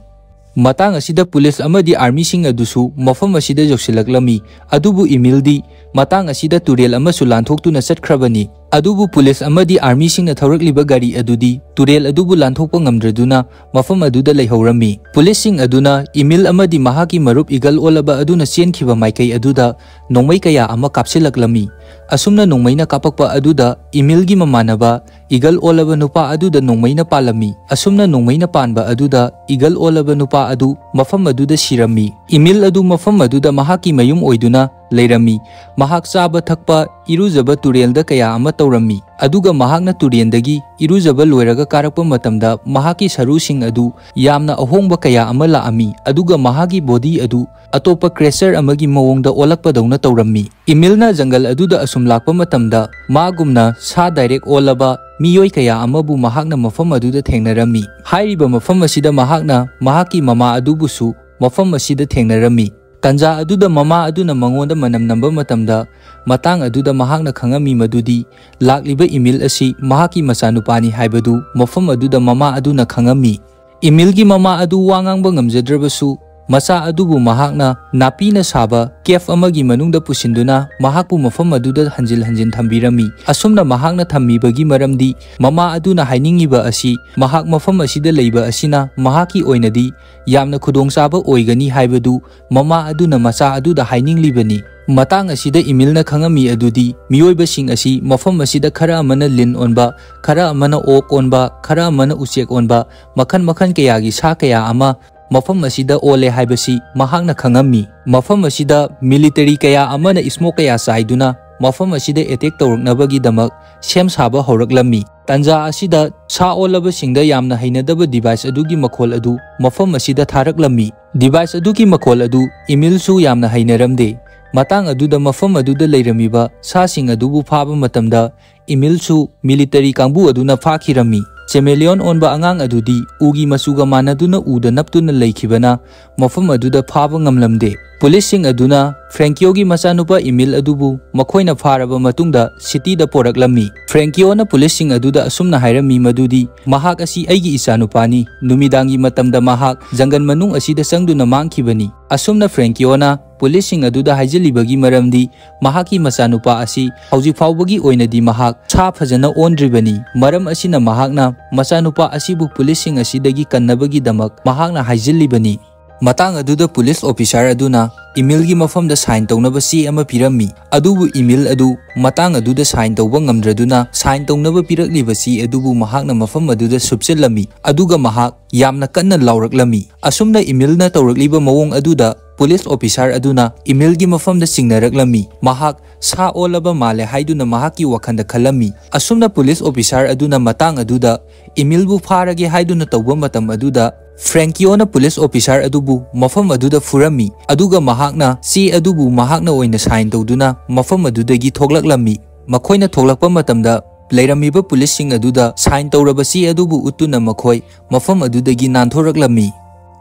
ꯃꯇꯥꯡ ꯑꯁꯤꯗ ꯄꯨꯂꯤꯁ ꯑꯃꯗꯤ ꯑꯥꯔꯃꯤꯁꯤꯡ ꯑꯗꯨꯁꯨ ꯃꯐꯝ ꯑꯁꯤꯗ ꯌꯧꯁꯤꯜꯂꯛꯂꯝꯃꯤ꯫ ꯑꯗꯨꯕꯨ ꯏꯃꯤꯜꯗꯤ ꯃꯇꯥꯡ ꯑꯁꯤꯗ ꯇꯨꯔꯦꯜ ꯑꯃꯁꯨ ꯂꯥꯟꯊꯣꯛꯇꯨꯅ ꯆꯠꯈ꯭ꯔꯕꯅꯤ꯫ ꯑꯗꯨꯕꯨ ꯄꯨꯂꯤꯁ ꯑꯃꯗꯤ ꯑꯥꯔꯃꯤꯁꯤꯡꯅ ꯊꯧꯔꯛꯂꯤꯕ ꯒꯥꯔꯤ ꯑꯗꯨꯗꯤ ꯇꯨꯔꯦꯜ ꯑꯗꯨꯕꯨ ꯂꯥꯟꯊꯣꯛꯄ ꯉꯝꯗ꯭ꯔꯗꯨꯅ ꯃꯐꯝ ꯑꯗꯨꯗ ꯂꯩꯍꯧꯔꯝꯃꯤ꯫ ꯄꯨꯂꯤꯁꯁꯤꯡ ꯑꯗꯨꯅ ꯏꯃꯤꯜ ꯑꯃꯗꯤ ꯃꯍꯥꯛꯀꯤ ꯃꯔꯨꯞ ꯏꯒꯜ ꯑꯣꯜꯂꯕ ꯑꯗꯨꯅ ꯆꯦꯟꯈꯤꯕ ꯃꯥꯏꯀꯩ ꯑꯗꯨꯗ ꯅꯣꯡꯃꯩ ꯀꯌꯥ ꯑꯃ ꯀꯥꯞꯁꯤꯜꯂꯛꯂꯝꯃꯤ꯫ ꯑꯁꯨꯝꯅ ꯅꯣꯡꯃꯩꯅ ꯀꯥꯞꯄꯛꯄ ꯑꯗꯨꯗ ꯏꯃꯤꯜꯒꯤ ꯃꯃꯥꯟꯅꯕ ꯏꯒꯜ ꯑꯣꯜꯂꯕ ꯅꯨꯄꯥ ꯑꯗꯨꯗ ꯅꯣꯡꯃꯩꯅ ꯄꯥꯜꯂꯝꯃꯤ꯫ ꯑꯁꯨꯝꯅ ꯅꯣꯡꯃꯩꯅ ꯄꯥꯟꯕ ꯑꯗꯨꯗ ꯏꯒꯜ ꯑꯣꯜꯂꯕ ꯅꯨꯄꯥ ꯑꯗꯨ ꯃꯐꯝ ꯑꯗꯨꯗ ꯁꯤꯔꯝꯃꯤ꯫ ꯏꯃꯤꯜ ꯑꯗꯨ ꯃꯐꯝ ꯑꯗꯨꯗ ꯃꯍꯥꯛꯀꯤ ꯃꯌꯨꯝ ꯑꯣꯏꯗꯨꯅ ꯂꯩꯔꯝꯃꯤ꯫ ꯃꯍꯥꯛ ꯆꯥꯕ ꯊꯛꯄ, ꯏꯔꯨꯖꯕ ꯇꯨꯔꯦꯜꯗ ꯀꯌꯥ ꯑꯃ ꯇꯧꯔꯝꯃꯤ꯫ ꯑꯗꯨꯒ ꯃꯍꯥꯛꯅ ꯇꯨꯔꯦꯜꯗꯒꯤ ꯏꯔꯨꯖꯕ ꯂꯣꯏꯔꯒ ꯀꯥꯔꯛꯄ ꯃꯇꯝꯗ ꯃꯍꯥꯛꯀꯤ ꯁꯔꯨꯁꯤꯡ ꯑꯗꯨ ꯌꯥꯝꯅ ꯑꯍꯣꯡꯕ ꯀꯌꯥ ꯑꯃ ꯂꯥꯛꯑꯝꯃꯤ꯫ ꯑꯗꯨꯒ ꯃꯍꯥꯛꯀꯤ ꯕꯣꯗꯤ ꯑꯗꯨ ꯑꯇꯣꯞꯄ ꯀ꯭ꯔꯦꯆꯔ ꯑꯃꯒꯤ ꯃꯑꯣꯡꯗ ꯑꯣꯜꯂꯛꯄꯗꯧꯅ ꯇꯧꯔꯝꯃꯤ꯫ ꯏꯃꯤꯜꯅ ꯖꯪꯒꯜ ꯑꯗꯨꯗ ꯑꯁꯨꯝ ꯂꯥꯛꯄ ꯃꯇꯝꯗ ꯃꯥꯒꯨꯝꯅ ꯁꯥ ꯗꯥꯏꯔꯦꯛ ꯑꯣꯜꯂꯕ ꯃꯤꯑꯣꯏ ꯀꯌꯥ ꯑꯃꯕꯨ ꯃꯍꯥꯛꯅ ꯃꯐꯝ ꯑꯗꯨꯗ ꯊꯦꯡꯅꯔꯝꯃꯤ꯫ ꯍꯥꯏꯔꯤꯕ ꯃꯐꯝ ꯑꯁꯤꯗ ꯃꯍꯥꯛꯅ ꯃꯍꯥꯛꯀꯤ ꯃꯃꯥ ꯑꯗꯨꯕꯨꯁꯨ ꯃꯐꯝ ꯑꯁꯤꯗ ꯊꯦꯡꯅꯔꯝꯃꯤ꯫ ꯇꯟꯖꯥ ꯑꯗꯨꯗ ꯃꯃꯥ ꯑꯗꯨꯅ ꯃꯉꯣꯟꯗ ꯃꯅꯝ ꯅꯝꯕ ꯃꯇꯝꯗ, ꯃꯇꯥꯡ ꯑꯗꯨꯗ ꯃꯍꯥꯛꯅ ꯈꯪꯉꯝꯃꯤ ꯃꯗꯨꯗꯤ ꯂꯥꯛꯂꯤꯕ ꯏꯃꯤꯜ ꯑꯁꯤ ꯃꯍꯥꯛꯀꯤ ꯃꯆꯥꯅꯨꯄꯥꯅꯤ ꯍꯥꯏꯕꯗꯨ ꯃꯐꯝ ꯑꯗꯨꯗ ꯃꯃꯥ ꯑꯗꯨꯅ ꯈꯪꯉꯝꯃꯤ꯫ ꯏꯃꯤꯜꯒꯤ ꯃꯃꯥ ꯑꯗꯨ ꯋꯥ ꯉꯥꯡꯕ ꯉꯝꯖꯗ꯭ꯔꯕꯁꯨ, ꯃꯆꯥ ꯑꯗꯨꯕꯨ ꯃꯍꯥꯛꯅ ꯅꯥꯄꯤꯅ ꯁꯥꯕ ꯀꯦꯐ ꯑꯃꯒꯤ ꯃꯅꯨꯡꯗ ꯄꯨꯁꯤꯟꯗꯨꯅ ꯃꯍꯥꯛꯄꯨ ꯃꯐꯝ ꯑꯗꯨꯗ ꯍꯟꯖꯤꯟ ꯍꯟꯖꯤꯟ ꯊꯝꯕꯤꯔꯝꯃꯤ꯫ ꯑꯁꯨꯝꯅ ꯃꯍꯥꯛꯅ ꯊꯝꯃꯤꯕꯒꯤ ꯃꯔꯝꯗꯤ, ꯃꯃꯥ ꯑꯗꯨꯅ ꯍꯥꯏꯅꯤꯡꯉꯤꯕ ꯑꯁꯤ ꯃꯍꯥꯛ ꯃꯐꯝ ꯑꯁꯤꯗ ꯂꯩꯕ ꯑꯁꯤꯅ ꯃꯍꯥꯛꯀꯤ ꯑꯣꯏꯅꯗꯤ ꯌꯥꯝꯅ ꯈꯨꯗꯣꯡꯆꯥꯕ ꯑꯣꯏꯒꯅꯤ ꯍꯥꯏꯕꯗꯨ ꯃꯃꯥ ꯑꯗꯨꯅ ꯃꯆꯥ ꯑꯗꯨꯗ ꯍꯥꯏꯅꯤꯡꯂꯤꯕꯅꯤ꯫ ꯃꯇꯥꯡ ꯑꯁꯤꯗ ꯏꯃꯤꯜꯅ ꯈꯪꯉꯝꯃꯤ ꯑꯗꯨꯗꯤ ꯃꯤꯑꯣꯏꯕꯁꯤꯡ ꯑꯁꯤ ꯃꯐꯝ ꯑꯁꯤꯗ ꯈꯔ ꯑꯃꯅ ꯂꯤꯟ ꯑꯣꯟꯕ, ꯈꯔ ꯑꯃꯅ ꯑꯣꯛ ꯑꯣꯟꯕ, ꯈꯔ ꯑꯃꯅ ꯎꯆꯦꯛ ꯑꯣꯟꯕ, ꯃꯈꯜ ꯃꯈꯜ ꯀꯌꯥꯒꯤ ꯁꯥ ꯀꯌꯥ ꯑꯃ ꯃꯐꯝ ꯑꯁꯤꯗ ꯑꯣꯜꯂꯦ ꯍꯥꯏꯕꯁꯤ ꯃꯍꯥꯛꯅ ꯈꯪꯉꯝꯃꯤ꯫ ꯃꯐꯝ ꯑꯁꯤꯗ ꯃꯤꯂꯤꯇꯔꯤ ꯀꯌꯥ ꯑꯃꯅ ꯏꯁꯃꯣꯛ ꯀꯌꯥ ꯆꯥꯏꯗꯨꯅ ꯃꯐꯝ ꯑꯁꯤꯗ ꯑꯦꯇꯦꯛ ꯇꯧꯔꯛꯅꯕꯒꯤꯗꯃꯛ ꯁꯦꯝ ꯁꯥꯕ ꯍꯧꯔꯛꯂꯝꯃꯤ꯫ ꯇꯟꯖꯥ ꯑꯁꯤꯗ ꯁꯥ ꯑꯣꯜꯂꯕꯁꯤꯡꯗ ꯌꯥꯝꯅ ꯍꯩꯅꯗꯕ ꯗꯤꯚꯥꯏꯁ ꯑꯗꯨꯒꯤ ꯃꯈꯣꯜ ꯑꯗꯨ ꯃꯐꯝ ꯑꯁꯤꯗ ꯊꯥꯔꯛꯂꯝꯃꯤ꯫ ꯗꯤꯚꯥꯏꯁ ꯑꯗꯨꯒꯤ ꯃꯈꯣꯜ ꯑꯗꯨ ꯏꯃꯤꯜꯁꯨ ꯌꯥꯝꯅ ꯍꯩꯅꯔꯝꯗꯦ꯫ ꯃꯇꯥꯡ ꯑꯗꯨꯗ ꯃꯐꯝ ꯑꯗꯨꯗ ꯂꯩꯔꯝꯃꯤꯕ ꯁꯥꯁꯤꯡ ꯑꯗꯨꯕꯨ ꯐꯥꯕ ꯃꯇꯝꯗ ꯏꯃꯤꯜꯁꯨ ꯃꯤꯂꯤꯇꯔꯤ ꯀꯥꯡꯕꯨ ꯑꯗꯨꯅ ꯐꯥꯈꯤꯔꯝꯃꯤ꯫ ꯆꯦꯃꯦꯂꯤꯌꯣꯟ ꯑꯣꯟꯕ ꯑꯉꯥꯡ ꯑꯗꯨꯗꯤ ꯎꯒꯤ ꯃꯆꯨꯒ ꯃꯥꯟꯅꯗꯨꯅ ꯎꯗ ꯅꯞꯇꯨꯅ ꯂꯩꯈꯤꯕꯅ ꯃꯐꯝ ꯑꯗꯨꯗ ꯐꯥꯕ ꯉꯝꯂꯝꯗꯦ꯫ ꯄꯨꯂꯤꯁꯁꯤꯡ ꯑꯗꯨꯅ ꯐ꯭ꯔꯦꯡꯀꯤꯌꯣꯒꯤ ꯃꯆꯥꯅꯨꯄꯥ ꯏꯃꯤꯜ ꯑꯗꯨꯕꯨ ꯃꯈꯣꯏꯅ ꯐꯥꯔꯕ ꯃꯇꯨꯡꯗ ꯁꯤꯇꯤꯗ ꯄꯣꯔꯛꯂꯝꯃꯤ꯫ ꯐ꯭ꯔꯦꯡꯀꯤꯌꯣꯅ ꯄꯨꯂꯤꯁꯁꯤꯡ ꯑꯗꯨꯗ ꯑꯁꯨꯝꯅ ꯍꯥꯏꯔꯝꯃꯤ ꯃꯗꯨꯗꯤ, "ꯃꯍꯥꯛ ꯑꯁꯤ ꯑꯩꯒꯤ ꯏꯆꯥꯅꯨꯄꯥꯅꯤ꯫ ꯅꯨꯃꯤꯗꯥꯡꯒꯤ ꯃꯇꯝꯗ ꯃꯍꯥꯛ ꯖꯪꯒꯜ ꯃꯅꯨꯡ ꯑꯁꯤꯗ ꯆꯪꯗꯨꯅ ꯃꯥꯡꯈꯤꯕꯅꯤ"꯫ ꯑꯁꯨꯝꯅ ꯐ꯭ꯔꯦꯡꯀꯤꯌꯣꯅ ꯄꯨꯂꯤꯁꯁꯤꯡ ꯑꯗꯨꯗ ꯍꯥꯏꯖꯤꯜꯂꯤꯕꯒꯤ ꯃꯔꯝꯗꯤ, ꯃꯍꯥꯛꯀꯤ ꯃꯆꯥꯅꯨꯄꯥ ꯑꯁꯤ ꯍꯧꯖꯤꯛ ꯐꯥꯎꯕꯒꯤ ꯑꯣꯏꯅꯗꯤ ꯃꯍꯥꯛ ꯁꯥ ꯐꯖꯅ ꯑꯣꯟꯗ꯭ꯔꯤꯕꯅꯤ꯫ ꯃꯔꯝ ꯑꯁꯤꯅ ꯃꯍꯥꯛꯅ ꯃꯆꯥꯅꯨꯄꯥ ꯑꯁꯤꯕꯨ ꯄꯨꯂꯤꯁꯁꯤꯡ ꯑꯁꯤꯗꯒꯤ ꯀꯟꯅꯕꯒꯤꯗꯃꯛ ꯃꯍꯥꯛꯅ ꯍꯥꯏꯖꯤꯜꯂꯤꯕꯅꯤ꯫ ꯃꯇꯥꯡ ꯑꯗꯨꯗ ꯄꯨꯂꯤꯁ ꯑꯣꯐꯤꯁꯥꯔ ꯑꯗꯨꯅ ꯏꯃꯤꯜꯒꯤ ꯃꯐꯝꯗ ꯁꯥꯏꯟ ꯇꯧꯅꯕ ꯆꯦ ꯑꯃ ꯄꯤꯔꯝꯃꯤ꯫ ꯑꯗꯨꯕꯨ ꯏꯃꯤꯜ ꯑꯗꯨ ꯃꯇꯥꯡ ꯑꯗꯨꯗ ꯁꯥꯏꯟ ꯇꯧꯕ ꯉꯝꯗ꯭ꯔꯗꯨꯅ ꯁꯥꯏꯟ ꯇꯧꯅꯕ ꯄꯤꯔꯛꯂꯤꯕ ꯆꯦ ꯑꯗꯨꯕꯨ ꯃꯍꯥꯛꯅ ꯃꯐꯝ ꯑꯗꯨꯗ ꯁꯨꯞꯆꯤꯜꯂꯝꯃꯤ꯫ ꯑꯗꯨꯒ ꯃꯍꯥꯛ ꯌꯥꯝꯅ ꯀꯟꯅ ꯂꯥꯎꯔꯛꯂꯝꯃꯤ꯫ ꯑꯁꯨꯝꯅ ꯏꯃꯤꯜꯅ ꯇꯧꯔꯛꯂꯤꯕ ꯃꯑꯣꯡ ꯑꯗꯨꯗ ꯄꯨꯂꯤꯁ ꯑꯣꯐꯤꯁꯥꯔ ꯑꯗꯨꯅ ꯏꯃꯤꯜꯒꯤ ꯃꯐꯝꯗ ꯆꯤꯡꯅꯔꯛꯂꯝꯃꯤ꯫ ꯃꯍꯥꯛ ꯁꯥ ꯑꯣꯜꯂꯕ ꯃꯥꯜꯂꯦ ꯍꯥꯏꯗꯨꯅ ꯃꯍꯥꯛꯀꯤ ꯋꯥꯈꯜꯗ ꯈꯜꯂꯝꯃꯤ꯫ ꯑꯁꯨꯝꯅ ꯄꯨꯂꯤꯁ ꯑꯣꯐꯤꯁꯥꯔ ꯑꯗꯨꯅ ꯃꯇꯥꯡ ꯑꯗꯨꯗ ꯏꯃꯤꯜꯕꯨ ꯐꯥꯔꯒꯦ ꯍꯥꯏꯗꯨꯅ ꯇꯧꯕ ꯃꯇꯝ ꯑꯗꯨꯗ, ꯐ꯭ꯔꯦꯡꯀꯤꯌꯣꯅ ꯄꯨꯂꯤꯁ ꯑꯣꯐꯤꯁꯥꯔ ꯑꯗꯨꯕꯨ ꯃꯐꯝ ꯑꯗꯨꯗ ꯐꯨꯔꯝꯃꯤ, ꯑꯗꯨꯒ ꯃꯍꯥꯛꯅ ꯆꯦ ꯑꯗꯨꯕꯨ ꯃꯍꯥꯛꯅ ꯑꯣꯏꯅ ꯁꯥꯏꯟ ꯇꯧꯗꯨꯅ ꯃꯐꯝ ꯑꯗꯨꯗꯒꯤ ꯊꯣꯛꯂꯛꯂꯝꯃꯤ꯫ ꯃꯈꯣꯏꯅ ꯊꯣꯛꯂꯛꯄ ꯃꯇꯝꯗ, ꯂꯩꯔꯝꯃꯤꯕ ꯄꯨꯂꯤꯁꯁꯤꯡ ꯑꯗꯨꯗ ꯁꯥꯏꯟ ꯇꯧꯔꯕ ꯆꯦ ꯑꯗꯨꯕꯨ ꯎꯠꯇꯨꯅ ꯃꯈꯣꯏ ꯃꯐꯝ ꯑꯗꯨꯗꯒꯤ ꯅꯥꯟꯊꯣꯔꯛꯂꯝꯃꯤ꯫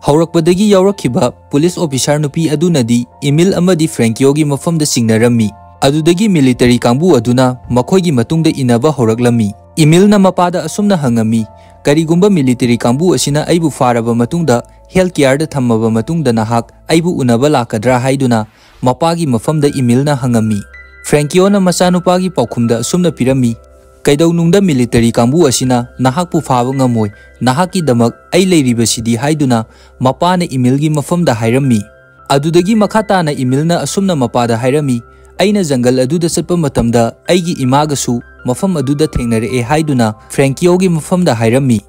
ꯍꯧꯔꯛꯄꯗꯒꯤ ꯌꯥꯎꯔꯛꯈꯤꯕ ꯄꯨꯂꯤꯁ ꯑꯣꯐꯤꯁꯥꯔ ꯅꯨꯄꯤ ꯑꯗꯨꯅꯗꯤ ꯏꯃꯤꯜ ꯑꯃꯗꯤ ꯐ꯭ꯔꯦꯡꯀꯤꯌꯣꯒꯤ ꯃꯐꯝꯗ ꯆꯤꯡꯅꯔꯝꯃꯤ꯫ ꯑꯗꯨꯗꯒꯤ ꯃꯤꯂꯤꯇꯔꯤ ꯀꯥꯡꯕꯨ ꯑꯗꯨꯅ ꯃꯈꯣꯏꯒꯤ ꯃꯇꯨꯡꯗ ꯏꯟꯅꯕ ꯍꯧꯔꯛꯂꯝꯃꯤ꯫ ꯏꯃꯤꯜꯅ ꯃꯄꯥꯗ ꯑꯁꯨꯝꯅ ꯍꯪꯉꯝꯃꯤ, "ꯀꯔꯤꯒꯨꯝꯕ ꯃꯤꯂꯤꯇꯔꯤ ꯀꯥꯡꯕꯨ ꯑꯁꯤꯅ ꯑꯩꯕꯨ ꯐꯥꯔꯕ ꯃꯇꯨꯡꯗ, ꯍꯦꯜꯊ ꯀꯦꯌꯔꯗ ꯊꯝꯃꯕ ꯃꯇꯨꯡꯗ ꯅꯍꯥꯛ ꯑꯩꯕꯨ ꯎꯅꯕ ꯂꯥꯛꯀꯗ꯭ꯔꯥ?" ꯍꯥꯏꯗꯨꯅ ꯃꯄꯥꯒꯤ ꯃꯐꯝꯗ ꯏꯃꯤꯜꯅ ꯍꯪꯉꯝꯃꯤ꯫ ꯐ꯭ꯔꯦꯡꯀꯤꯌꯣꯅ ꯃꯆꯥꯅꯨꯄꯥꯒꯤ ꯄꯥꯎꯈꯨꯝꯗ ꯑꯁꯨꯝꯅ ꯄꯤꯔꯝꯃꯤ, "ꯀꯩꯗꯧꯅꯨꯡꯗ ꯃꯤꯂꯤꯇꯔꯤ ꯀꯥꯡꯕꯨ ꯑꯁꯤꯅ ꯅꯍꯥꯛꯄꯨ ꯐꯥꯕ ꯉꯝꯃꯣꯏ, ꯅꯍꯥꯛꯀꯤꯗꯃꯛ ꯑꯩ ꯂꯩꯔꯤꯕꯁꯤꯗꯤ" ꯍꯥꯏꯗꯨꯅ ꯃꯄꯥꯅ ꯏꯃꯤꯜꯒꯤ ꯃꯐꯝꯗ ꯍꯥꯏꯔꯝꯃꯤ꯫ ꯑꯗꯨꯗꯒꯤ ꯃꯈꯥ ꯇꯥꯅ ꯏꯃꯤꯜꯅ ꯑꯁꯨꯝꯅ ꯃꯄꯥꯗ ꯍꯥꯏꯔꯝꯃꯤ, "ꯑꯩꯅ ꯖꯪꯒꯜ ꯑꯗꯨꯗ ꯆꯠꯄ ꯃꯇꯝꯗ ꯑꯩꯒꯤ ꯏꯃꯥꯒꯁꯨ ꯃꯐꯝ ꯑꯗꯨꯗ ꯊꯦꯡꯅꯔꯛꯑꯦ" ꯍꯥꯏꯗꯨꯅ ꯐ꯭ꯔꯦꯡꯀꯤꯌꯣꯒꯤ ꯃꯐꯝꯗ ꯍꯥꯏꯔꯝꯃꯤ꯫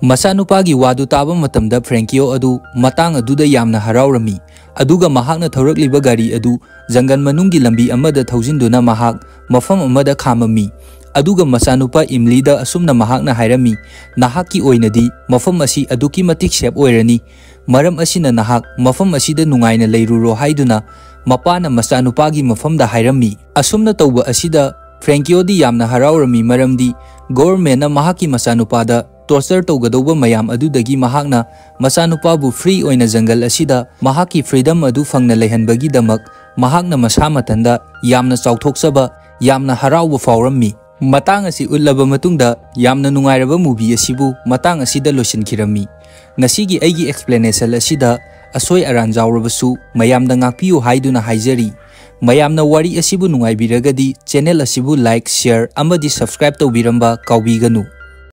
ꯃꯆꯥꯅꯨꯄꯥꯒꯤ ꯋꯥꯗꯨ ꯇꯥꯕ ꯃꯇꯝꯗ ꯐ꯭ꯔꯦꯡꯀꯤꯌꯣ ꯑꯗꯨ ꯃꯇꯥꯡ ꯑꯗꯨꯗ ꯌꯥꯝꯅ ꯍꯔꯥꯎꯔꯝꯃꯤ, ꯑꯗꯨꯒ ꯃꯍꯥꯛꯅ ꯊꯧꯔꯛꯂꯤꯕ ꯒꯥꯔꯤ ꯑꯗꯨ ꯖꯪꯒꯜ ꯃꯅꯨꯡꯒꯤ ꯂꯝꯕꯤ ꯑꯃꯗ ꯊꯧꯖꯤꯟꯗꯨꯅ ꯃꯍꯥꯛ ꯃꯐꯝ ꯑꯃꯗ ꯈꯥꯝꯃꯝꯃꯤ꯫ ꯑꯗꯨꯒ ꯃꯆꯥꯅꯨꯄꯥ ꯏꯝꯂꯤꯗ ꯑꯁꯨꯝꯅ ꯃꯍꯥꯛꯅ ꯍꯥꯏꯔꯝꯃꯤ, "ꯅꯍꯥꯛꯀꯤ ꯑꯣꯏꯅꯗꯤ ꯃꯐꯝ ꯑꯁꯤ ꯑꯗꯨꯛꯀꯤ ꯃꯇꯤꯛ ꯁꯦꯞ ꯑꯣꯏꯔꯅꯤ, ꯃꯔꯝ ꯑꯁꯤꯅ ꯅꯍꯥꯛ ꯃꯐꯝ ꯑꯁꯤꯗ ꯅꯨꯡꯉꯥꯏꯅ ꯂꯩꯔꯨꯔꯣ" ꯍꯥꯏꯗꯨꯅ ꯃꯄꯥꯅ ꯃꯆꯥꯅꯨꯄꯥꯒꯤ ꯃꯐꯝꯗ ꯍꯥꯏꯔꯝꯃꯤ꯫ ꯑꯁꯨꯝꯅ ꯇꯧꯕ ꯑꯁꯤꯗ ꯐ꯭ꯔꯦꯡꯀꯤꯌꯣꯗꯤ ꯌꯥꯝꯅ ꯍꯔꯥꯎꯔꯝꯃꯤ, ꯃꯔꯝꯗꯤ ꯒꯣꯚꯔꯟꯃꯦꯟꯠꯅ ꯃꯍꯥꯛꯀꯤ ꯃꯆꯥꯅꯨꯄꯥꯗ ꯇꯣꯔꯆꯔ ꯇꯧꯒꯗꯧꯕ ꯃꯌꯥꯝ ꯑꯗꯨꯗꯒꯤ ꯃꯍꯥꯛꯅ ꯃꯆꯥꯅꯨꯄꯥꯕꯨ ꯐ꯭ꯔꯤ ꯑꯣꯏꯅ ꯖꯪꯒꯜ ꯑꯁꯤꯗ ꯃꯍꯥꯛꯀꯤ ꯐ꯭ꯔꯤꯗꯝ ꯑꯗꯨ ꯐꯪꯅ ꯂꯩꯍꯟꯕꯒꯤꯗꯃꯛ ꯃꯍꯥꯛꯅ ꯃꯁꯥ ꯃꯊꯟꯗ ꯌꯥꯝꯅ ꯆꯥꯎꯊꯣꯛꯆꯕ, ꯌꯥꯝꯅ ꯍꯔꯥꯎꯕ ꯐꯥꯎꯔꯝꯃꯤ꯫ ꯃꯇꯥꯡ ꯑꯁꯤ ꯎꯠꯂꯕ ꯃꯇꯨꯡꯗ ꯌꯥꯝꯅ ꯅꯨꯡꯉꯥꯏꯔꯕ movie ꯑꯁꯤꯕꯨ ꯃꯇꯥꯡ ꯑꯁꯤꯗ ꯂꯣꯏꯁꯤꯟꯈꯤꯔꯝꯃꯤ꯫ ꯉꯁꯤꯒꯤ ꯑꯩꯒꯤ explanation ꯑꯁꯤꯗ ꯑꯁꯣꯏ ꯑꯔꯥꯟ ꯌꯥꯎꯔꯕꯁꯨ ꯃꯌꯥꯝꯅ ꯉꯥꯛꯄꯤꯌꯨ ꯍꯥꯏꯗꯨꯅ ꯍꯥꯏꯖꯔꯤ꯫ ꯃꯌꯥꯝꯅ ꯋꯥꯔꯤ ꯑꯁꯤꯕꯨ ꯅꯨꯡꯉꯥꯏꯕꯤꯔꯒꯗꯤ channel ꯑꯁꯤꯕꯨ like, share ꯑꯃꯗꯤ subscribe ꯇꯧꯕꯤꯔꯝꯕ ꯀꯥꯎꯕꯤꯒꯅꯨ꯫